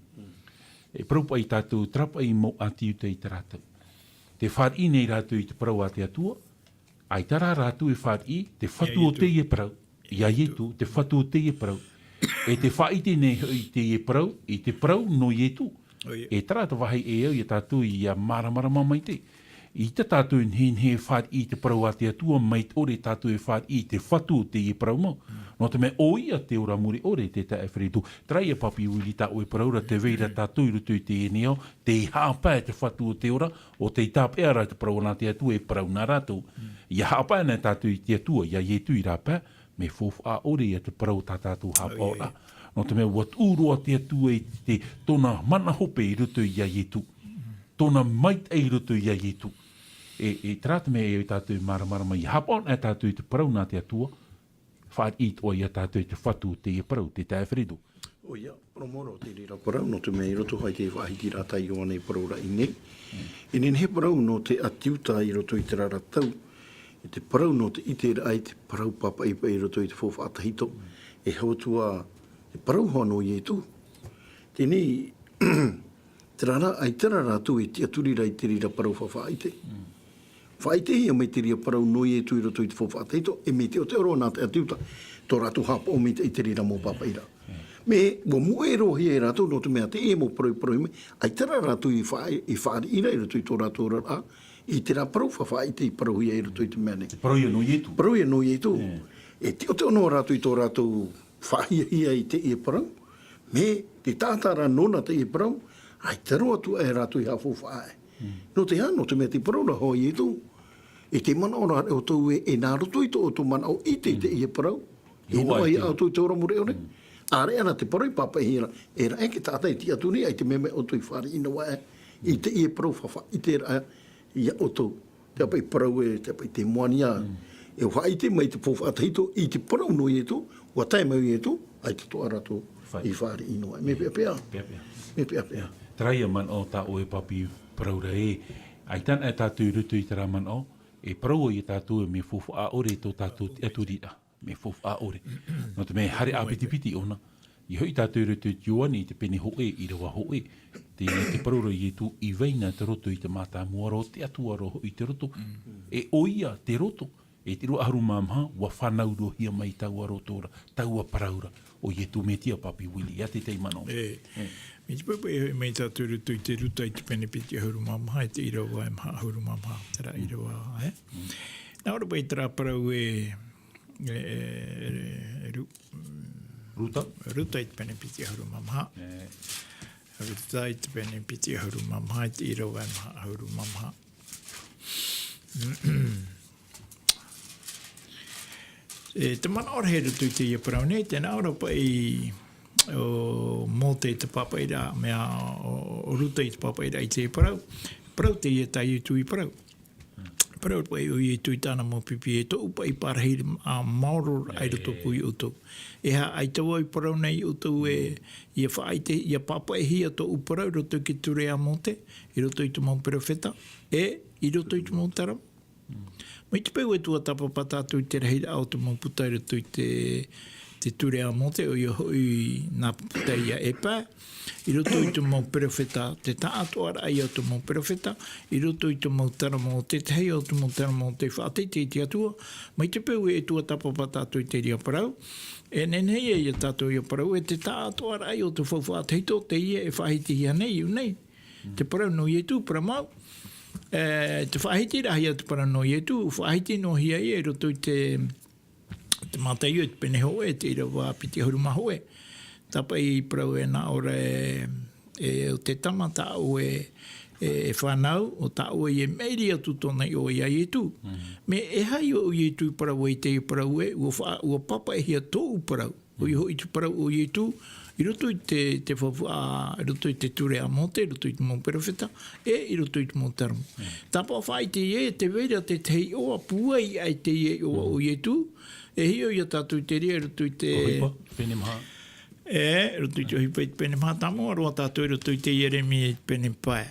E parau paʻi tātou, terā paʻi mau ʻĀti Iuta i terā tau. Tē fāriʻi nei rātou i te parau a te Atua, ʻaita rā rātou e fāriʻi te Fatu o teie parau. Iā Ietu, te Fatu o teie parau. E tē faʻaʻite nei hoʻi i teie parau, i te parau nō Ietu. ʻOia. E terā te vāhi e au ia tātou ʻia māramarama maitaʻi. ʻAita tātou e nehenehe e fāriʻi i te parau a te Atua, mai te ʻore tātou e fāriʻi i te Fatu o teie parau mau. Mm. Nō te mea ʻoia te ora mure ʻore, te taeaʻe Frederick. Terā ia Papi Willy tā ʻoe parau ra, tē vai ra tātou i roto i teie nei ao, tei haʻapae te Fatu o te ora, ʻo tei tāpeʻa ra te parau nā te Atua e parau nā rātou. Mm. ʻIa haʻapae na tātou i te Atua, iā Ietu i rāpae, mea faufaʻa ʻore ia te parau tā tātou haʻapaʻoraʻa. ʻOia. Nō te mea ʻua tuʻu roa te Atua i te, tōna mana hope i roto iā Ietu. Mm. Tōna maitaʻi i roto iā Ietu. E, e terā te mea e tātou e māramarama, ʻia haʻapaʻo na tātou i te parau nā te Atua, fāriʻi atoʻa ia tātou i te Fatu o teie parau, te taeaʻe Frederick. ʻOia, ʻorometua te reira parau, nō te mea i roto hoʻi i te faʻahitiraʻa tā Ioane i parau ra i ʻō nei. Mm. E nehenehe e parau nō te ʻĀti Iuta i roto i terā ra tau, i te parau nō te ʻiteraʻa i te parau pāpaʻi paʻi i roto i te faufaʻa tahito. Mm. E hau atu ā, te parau hoʻi nō Ietu. Teie nei, terā rā, ʻaita rā rātou e tiʻaturi ra i te reira parau faʻaʻite. Mm. Faʻaʻitehia mai te reira parau nō Ietu i roto i te faufaʻa tahito, e mea teʻoteʻo roa nā te ʻĀti Iuta, tō rātou haʻapaʻo maitaʻi i te reira mau pāpaʻiraʻa. Mm. Mea, ʻua moʻe roa hia e rātou, nō te mea teie mau parau i parauhia mai, ʻaita rā rātou i fa-, i fāriʻi ra i roto i tō rātou oraraʻa, i terā parau fa-, faʻaʻite i parauhia i roto i te mea nei. Te parau ia nō Ietu. Parau ia nō Ietu. Mm. E tiʻotiʻo noa rātou i tō rātou faʻahiahia i teie parau, mea te taʻata rā nōna teie parau, ʻaita roa atu aʻe rātou i haʻafaufaʻa aʻe. Nō te aha? Nō te mea te parau ra hoʻi ʻo Ietu, e te manaʻo ra ʻoutou ē, e nā roto i tō ʻoutou manaʻo ʻite i teie parau, e noaʻa iā ʻoutou i te ora mure ʻore. ʻĀreʻa rā te parau i pāpaʻihia ra, e rave te taʻata e tiʻa atu nei, ʻaita mea mai ʻoutou i fāriʻi noa aʻe i teie parau faʻaʻiteraʻa iā ʻoutou. Te ʻāpaʻi parau ē, te ʻāpaʻi te moana ia. E faʻaʻite mai te faufaʻa tahito i te parau nō Ietu, ʻua tae mai ʻo Ietu, ʻaita atoʻa rātou i fāriʻi noa. Mea peʻapeʻa. Peʻapeʻa. Mea peʻapeʻa. Terā ia manaʻo tā ʻoe e pāpī parau ra ē. ʻAita anaʻe tātou i roto i terā manaʻo, e parau ʻoe iā tātou ē mea faufaʻa ʻore tō tātou tiʻaturiraʻa. Mea faufaʻa ʻore. Nō te mea e haere ʻāpitipiti ʻōna. ʻIa hoʻi tātou i roto i te Ioane i te pene hōʻē, ʻīrava hōʻē. Te, te parau ra ʻo Ietu, i vai na te roto i te mātāmua roa, te Atua roa hoʻi te roto. E ʻo ia te roto, e te ʻīrava ʻahuru mā maha, ʻua fānaurohia mai taua roto ra, taua parau ra, ʻo Ietu Metia, pāpī Willie, ʻia te tahi manaʻo. E, mai te peu e hoʻi mai tātou i roto i te Ruta i te pene piti ʻahuru mā maha, e te ʻīrava e maha ʻahuru mā maha, terā ʻīrava, e? Nā ʻō ra paʻi terā parau ē, e, e, e, Ru-, Ruta? Ruta i te pene piti ʻahuru mā maha. E. Ruta i te pene piti ʻahuru mā maha, i te ʻīrava e maha ʻahuru mā maha. E, te manaʻo ra i roto i teie parau nei, tē nā ʻō ra paʻi ʻo Mōte i te pāpaʻiraʻa, mea ʻo, ʻo Ruta i te pāpaʻiraʻa i teie parau. Parau teie tā Ietu i parau. Parau paʻi ʻo Ietu i tāna mau pipi ē, tōʻu paʻi parahi ā maoro ra i roto pū iā ʻoutou. E aha, ʻaita vau i parau nei iā ʻoutou ē, ʻia faʻaʻite, ʻia pāpaʻihia tōʻu parau i roto i te ture a Mōte, i roto i te mau perofeta, e i roto i te mau tarama. Mai te peu e tuatāpapa tātou i te rahiraʻa o te mau puta i roto i te, te ture a Mōte, ʻoia hoʻi nā puta ia e pae, i roto i te mau perofeta, te taʻatoʻaraʻa ia o te mau perofeta, i roto i te mau tarama o te tahi, o te mau tarama o te faʻateitei i te Atua, mai te peu e tuatāpapa tātou i te reira parau, e nehenehe ia tātou ia parau, e te taʻatoʻaraʻa ia o te faufaʻa tahito, teie e faʻahitihia nei, iʻu nei. Te parau nō Ietu, parau mau. E, te faʻahitiraʻa ia te parau nō Ietu, faʻahiti noa hia ia i roto i te, te Mātaio i te pene hōʻē, te ʻīrava piti ʻahuru mā hōʻē. Tāpaʻi parau ē nā ʻō ra ē, e, ʻo te tama tā ʻoe e, e fānau, ʻo tā ʻoe e maʻiri atu tōna iʻoa iā Ietu. Mea e aha ʻo Ietu i parau ai teie parau ē, ʻua fa-, ʻua pāpaʻihia tōʻu parau. ʻOia hoʻi te parau o Ietu, i roto i te, te faufaʻa, i roto i te ture a Mōte, i roto i te mau perofeta, e i roto i te mau tarama. Tāpaʻo faʻaʻite ia, tē vai ra te tahi iʻoa, pūai aʻe teie iʻoa o Ietu, e hiʻo ia tātou te reira i roto i te ʻOhipa, pene maha. E, i roto i te ʻOhipa i te pene maha, tāmau roa tātou i roto i te Ieremia i te pene pae.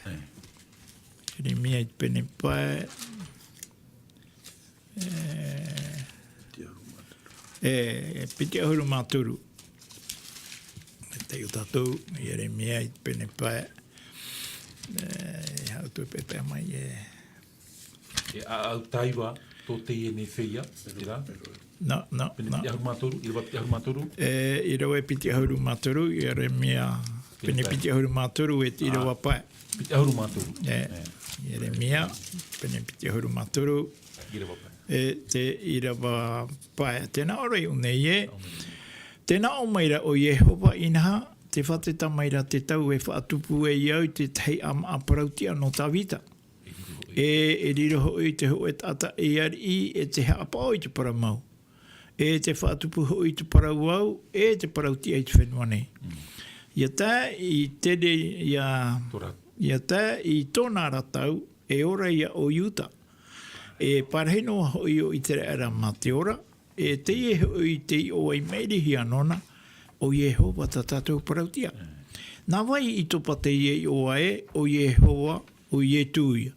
Ieremia i te pene pae. E, e, piti ʻahuru mā toru. E taiʻo tātou, Ieremia i te pene pae. E, e haʻu atu e peʻapeʻa mai e. E ʻāʻau taiva tō teie nei feiā, terā? Nā, nā, pene nā. Piti ʻahuru mā toru, ʻīrava piti ʻahuru mā toru. E, ʻīrava piti ʻahuru mā toru, Ieremia, pene piti ʻahuru mā toru, e te ʻīrava pae. Piti ʻahuru mā toru. E, Ieremia, pene piti ʻahuru mā toru. ʻĪrava pae. E te ʻīrava pae. Tē nā ʻō ra iʻu nei ē. Tē nā ʻō mai ra ʻo Iehova, inaha, tē fātata mai ra te tau e faʻatupu ai au i te tahi ʻāmaʻa parau-tiʻa nō Tāvita. E, e riro hoʻi te hōʻē taʻata e ariʻi, e te haʻapaʻo i te parau mau. E te faʻatupu hoʻi i te parau au, e te parau-tiʻa i te fenua nei. ʻIa tae i te re-, ʻia, ʻia tae i tōna ra tau, e ora ia ʻo Iuta. E parahi noa hoʻi ʻo Iteraera mā te ora, e teie hoʻi te iʻoa i maʻirihia nōna, ʻo Iehova tā tātou parau-tiʻa. Nā vai i topa teie iʻoa ē, ʻo Iehova, ʻo Ietu ia.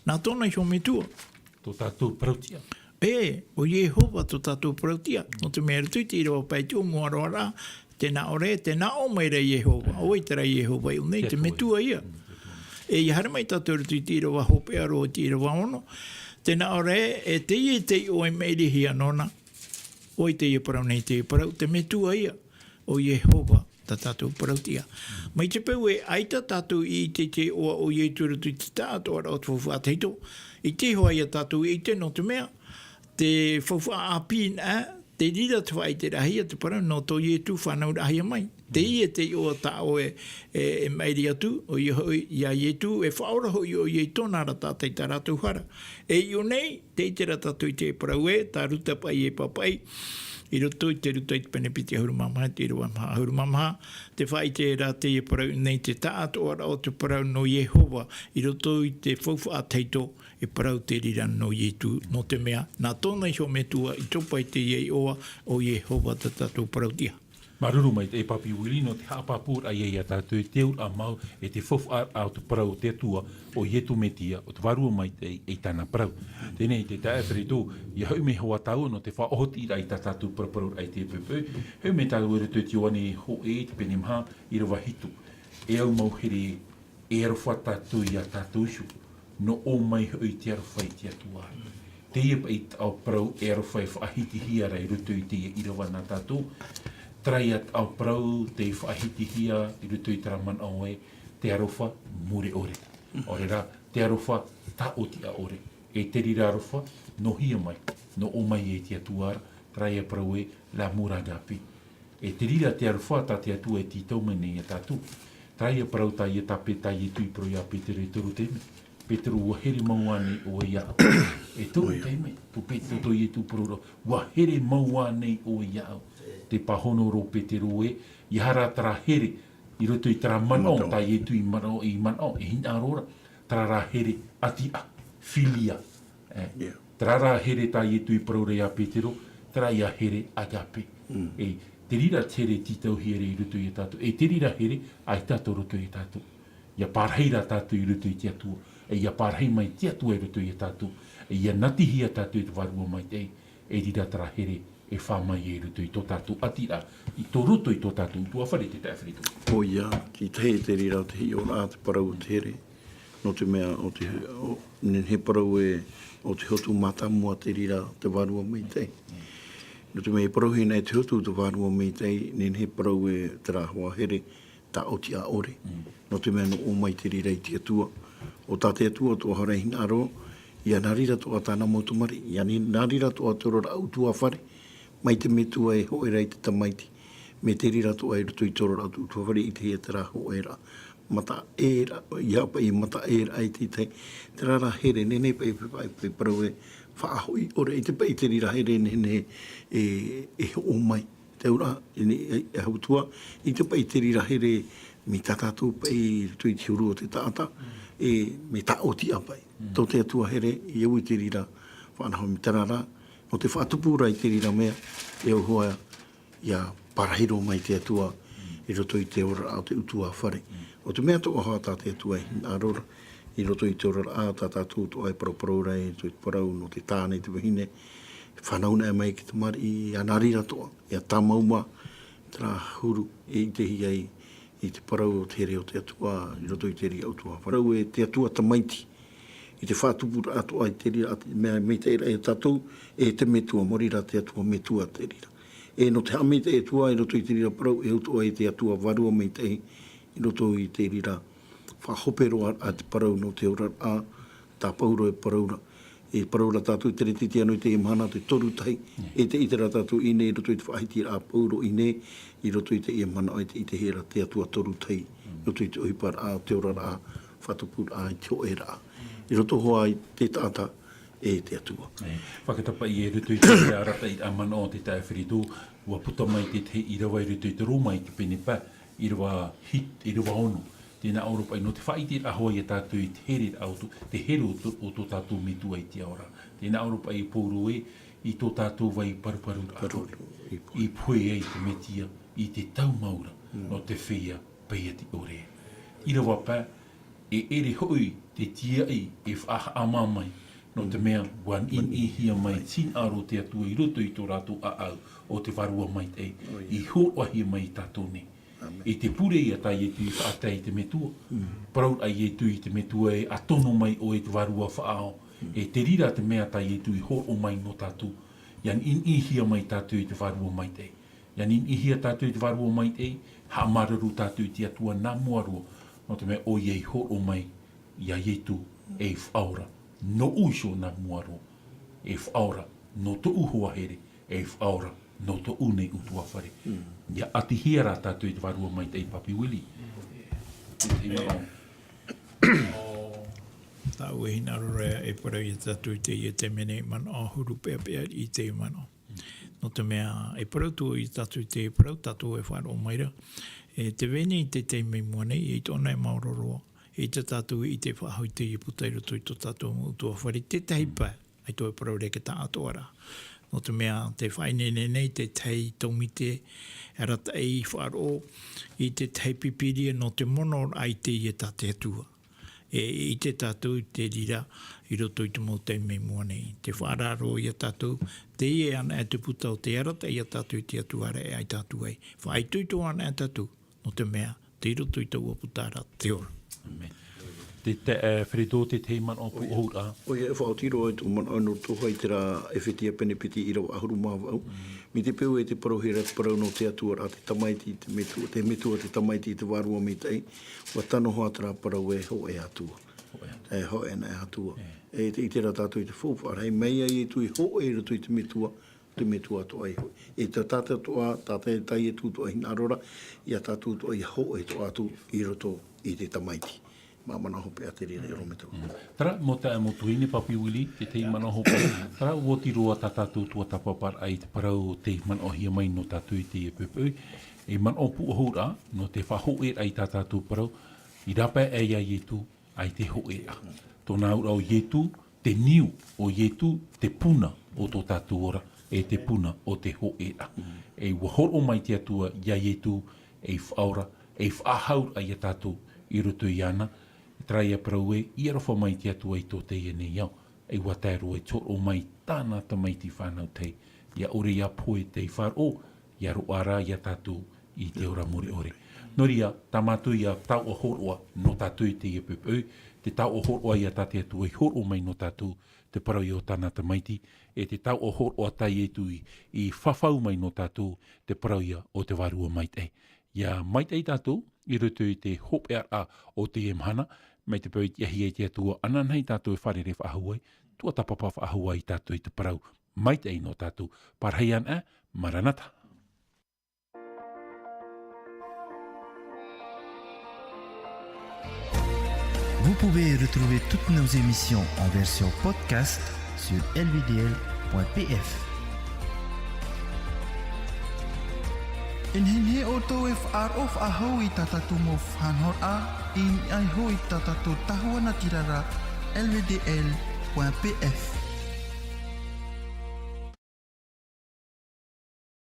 Nā tōna iho metua. Tō tātou parau-tiʻa. E, ʻo Iehova tō tātou parau-tiʻa. Nō te mea i roto i te ʻīrava pae tumu aroha ra, tē nā ʻō ra, tē nā ʻō mai ra Iehova. ʻO vai terā Iehova iʻu nei, te metua ia. E, ʻia haere mai tātou i roto i te ʻīrava hopeʻa roa, te ʻīrava ono. Tē nā ʻō ra, e teie te iʻoa i maʻirihia nōna. ʻO vai teie parau nei, teie parau, te metua ia. ʻO Iehova, tā tātou parau-tiʻa. Mai te peu ē, ʻaita tātou i ʻite i te iʻoa o Ietu i roto i te taʻatoʻaraʻa o te faufaʻa tahito. ʻIte hoʻi ia tātou i ʻite nō te mea, te faufaʻa ʻāpī nā, Te reira te faʻaʻiteraʻahia te parau nō tō Ietu fānauraʻahia mai. Teie te iʻoa tā ʻoe e, e maʻiri atu, ʻoia hoʻi, iā Ietu, e faʻaora hoʻi ʻoia i tōna ra tātaʻi tā rātou hara. E i ʻō nei, tē ʻite ra tātou i te parau ē, tā Ruta paʻi e pāpaʻi, i roto i te Ruta i te pene piti ʻahuru mā maha, te ʻīrava maha ʻahuru mā maha, tē faʻaʻite ra teie parau nei te taʻatoʻaraʻa o te parau nō Iehova, i roto i te faufaʻa tahito, e parau te reira nō Ietu, nō te mea, nā tōna iho metua i topa i teie iʻoa, ʻo Iehova tā tātou parauʻtiʻa. Māuruuru maitaʻi e Papi Willie nō te haʻapāpūraʻa ia tātou i te auraʻa mau e te faufaʻa o te parau o te Atua, ʻo Ietu Metia, ʻo te Vārua Maitaʻi, e tāna parau. Teie nei te taeaʻe Frederick, ʻia hoʻi mai hoʻi tāua nō te faʻaʻohiparaʻa i tā tātou paraparau i te poʻipoʻi, hoʻi mai tāua i roto i te Ioane hōʻē i te pene maha, ʻīrava hitu. E au mau here, e aroha tātou iā tātou iho, nō ʻō mai hoʻi te aroha i te Atua. Teie paʻi taʻatoʻa parau e aroha e faʻahitihia ra i roto i teie ʻīrava nā tātou. Terā ia taʻatoʻa parau tei faʻahitihia i roto i terā manaʻo ē, te aroha mure ʻore. ʻAore rā, te aroha tāʻotiʻa ʻore. E te reira aroha, nō hea mai, nō ʻō mai e te Atua ra, terā ia parau ē, l'amour agape. E te reira te aroha tā te Atua e tītau mai nei iā tātou. Terā ia parau tā ia tāpeʻa tā Ietu i parau iā Petero e toru taime. Petero, ʻua here mau ānei ʻoe iāʻu? E toru taime, tō Petero, tō Ietu parau ra, ʻua here mau ānei ʻoe iāʻu? Te pāhono roa Petero ē, ʻeiaha rā terā here, i roto i terā manaʻo, tā Ietu i manaʻo, i manaʻo, e hinaʻaro ra, terā rā here ʻatiʻa, philia. E, terā rā here tā Ietu i parau ra iā Petero, terā ia here agape. E, te reira te here e tītauhia ra i roto iā tātou. E te reira here, ʻaita tō roto iā tātou. ʻIa parahi rā tātou i roto i te Atua. E ʻia parahi mai te Atua i roto iā tātou. E ʻia natihia tātou i te Vārua Maitaʻi. E reira terā here e fā mai i roto i tō tātou ʻatiraʻa, i tō roto i tō tātou ʻutuāfare te taeaʻe Frederick. ʻOia, te tahi te reira o te hiʻoraʻa, te parau o te here. Nō te mea o te, o, nehenehe parau ē, ʻo te hotu mātāmua te reira te Vārua Maitaʻi. Nō te mea e parauhia nei te hotu te Vārua Maitaʻi, nehenehe parau ē terā hoa here, tāʻotiʻa ʻore. Nō te mea nō ʻō mai te reira i te Atua. ʻO tā te Atua atoʻa hoʻi e hinaʻaro, ʻia nā reira atoʻa tāna mau tamariʻi, ʻia nā reira atoʻa te oraraʻa ʻutuāfare, mai te metua e hōʻē ra i te tamaiti. Mai te reira atoʻa i roto i te oraraʻa ʻutuāfare i te hea terā hōʻēraʻa. Mataʻeraʻa, ʻeiaha paʻi mataʻeraʻa i te tahi. Terā rā here, nehenehe paʻi, paʻi, paʻi, parau ē, faʻahoʻi ʻore, ʻaita paʻi te reira here, nehenehe e, e hoʻo mai. Te auraʻa, e, e, e autahuʻa, ʻaita paʻi te reira here mai tā tātou paʻi i roto i te huru o te taʻata, e, mea tāʻotiʻa paʻi. Tō te Atua here, ʻia au i te reira faʻanaho mai terā rā, nō te faʻatupu ra i te reira mea, e au hoʻi, ʻia parahi roa mai te Atua, i roto i te oraraʻa o te ʻutuāfare. ʻO te mea atoʻa hoʻi tā te Atua e hinaʻaro ra, i roto i te oraraʻa, tā tātou atoʻa e paraparau ra, i roto i te parau nō te tāne i te vahine, fānau noa mai ki te tamariʻi, ʻia nā reira atoʻa, ʻia tāmau mā, terā huru, e ʻitehia ai, i te parau o te here o te Atua, i roto i te reira ʻutuāfare. Parau ē te Atua tamaiti, i te faʻatupuraʻa atoʻa i te reira, ʻa te mea maitaʻi ra ia tātou, e te metua, maori rā te Atua metua te reira. E nō te haʻamaitaʻi atu ā, i roto i te reira parau, e au atoʻa i te Atua Vārua Maitaʻi, i roto i te reira faʻahope roa a te parau nō te oraraʻa, tā Pauro e parau ra. E parau ra tātou i te Keretia nō teie mahana te toru tahi. E tē ʻite ra tātou i ʻō nei i roto i te faʻahitiraʻa a Pauro i ʻō nei, i roto i teie mahana ʻoe tē ʻitehia ra te Atua toru tahi. I roto i te ʻohiparaʻa, te oraraʻa, faʻatupuraʻa, i te hōʻēraʻa. I roto hoʻi i te taʻata, e te Atua. E, fakatapaʻi e roto i te arataʻiraʻa manaʻo te taeaʻe Frederick, ʻua puta mai te tahi ʻīrava i roto i te Roma i te pene pae, ʻīrava hit, ʻīrava ono. Tē nā ʻō ra paʻi nō te faʻaʻiteraʻa hoʻi ia tātou i te hereraʻa o tō, te here o tō, o tō tātou Metua i te ao ra. Tē nā ʻō ra paʻi Pauro ē, i tō tātou vai paruparuraʻa. Paru, i pohe. I pohe ai te Metia, i te tau mau ra, nō te feiā paieti ʻore. ʻĪrava pae, e ʻere hoʻi te tīaʻi e faʻahaʻamā mai, nō te mea, ʻua niʻiniʻihia mai te hinaʻaro o te Atua i roto i tō rātou ʻāʻau, ʻo te Vārua Maitaʻi, i hōroʻahia mai ia tātou nei. E te pure ia tā Ietu i faʻatae i te Metua. Parau ra Ietu i te Metua ē, ʻa tono mai ʻoe i te Vārua Faʻaao. E te reira te mea tā Ietu i hōroʻa mai nō tātou. ʻIa niʻiniʻihia mai tātou i te Vārua Maitaʻi. ʻIa niʻiniʻihia tātou i te Vārua Maitaʻi, haʻamāuruuru tātou i te Atua nā mua roa, nō te mea ʻoia i hōroʻa mai ia Ietu ei faʻaora, nōʻu iho nā mua roa, ei faʻaora, nō tōʻu hoa here, ei faʻaora, nō tōʻu nei ʻutuāfare. Ia ʻatihia rā tātou i te Vārua Maitaʻi, Papi Willie. Te manaʻo. Tāʻu e hinaʻaro ra e parau ia tātou i teie taime nei manaʻo huru peʻapeʻa i te manaʻo. Nō te mea, e parau atu ia tātou i te parau, tātou e faʻaroʻo mai ra. E tē vai nei te taime i mua nei, e ʻaita ʻōna e maoro roa. ʻAita tātou i ʻite faʻahou i teie puta i roto i tō tātou mau ʻutuāfare, tētahi pae, ʻaita e parau ra e te taʻatoʻa ra. Nō te mea, tē faʻaineine nei tētahi tōmite arataʻi faʻaroʻo i tētahi pīpīria nō te mono i teie tā te Atua. E ʻite tātou i te reira i roto i te mau taime i mua nei. Tē faʻaroʻo ia tātou, teie anaʻe te puta o tē arataʻi ia tātou i te Atua ra e ʻaita atu ai. Faʻaitoito anaʻe tātou, nō te mea, tei roto i taua puta ra te ora. ʻĀmene. Te, te, e, Fredo, te tahi manaʻo pūʻohuraʻa. ʻOia, e faʻaoti roa i tō manaʻo nō roto i terā Efetia pene piti ʻīrava ʻahuru mā vaʻu. Mai te peu e tē parauhia ra te parau nō te Atua ra, te Tamaiti, te Metua, te Metua, te Tamaiti, te Vārua Maitaʻi, ʻua tano hoʻi terā parau e hōʻē Atua. Hōʻē Atua. E hōʻē anaʻe Atua. E. E te, i terā tātou i te faufaʻa ra, mai ia Ietu i hōʻē i roto i te Metua, te Metua atoʻa i hōʻē. E tā tātou atoʻa, tā te, tā Ietu atoʻa i hinaʻaro ra, ia tātou atoʻa ia hōʻē atoʻa atu i roto i te Tamaiti. Mā manaʻo hopeʻa te reira e ʻorometua. Mm. Terā, mau taeaʻe, mau tuahine, Papi Willie, te tahi manaʻo hopeʻa. Terā, ʻua oti roa tā tātou tuatāpaparaʻa i te parau tei manaʻohia mai nō tātou i teie poʻipoʻi. E manaʻo pūʻohuraʻa, nō te faʻahōʻēraʻa i tā tātou parau, i rāpae aʻe ia Ietu, ʻaita e hōʻēraʻa. Tōna auraʻa ʻo Ietu, te niu ʻo Ietu, te puna o tō tātou ora, e te puna o te hōʻēraʻa. E ʻua hōroʻa mai te Atua ia Ietu, ei faʻaora, ei faʻahauraʻa ia tātou i roto iāna, terā ia parau ē, ʻia aroha mai te Atua i tō teie nei ao, e ʻua tae roa i te hōroʻa mai tāna Tamaiti fānau tahi, ʻia ʻore ia pohe tei faʻaroʻo, ʻia roaʻa rā ia tātou i te ora mure ʻore. Nō reira, tā mātou ia taoʻa hōroʻa nō tātou i teie poʻipoʻi, te taoʻa hōroʻa ia tā te Atua i hōroʻa mai nō tātou, te parau ia o tāna Tamaiti, e te taoʻa hōroʻa tā Ietu i, i fafau mai nō tātou, te parau ia o te Vārua Maitaʻi. ʻIa maitaʻi tātou, i roto i te hopeʻaraʻa o teie mahana, mai te peu i te ʻāfaʻi a te Atua, ananahi tātou e fārerei faʻahou ai, tuatāpapa faʻahou ai tātou i te parau maitaʻi nō tātou. Pārahi ana, Maranatha. Vous pouvez retrouver toutes nos émissions en version podcast sur L V D L point P F. E nehenehe ʻoutou e faʻaroʻo faʻahou i tā tātou mau faʻanahoraʻa, i niʻa iho i tā tātou tahua natirara, L V D L point P F.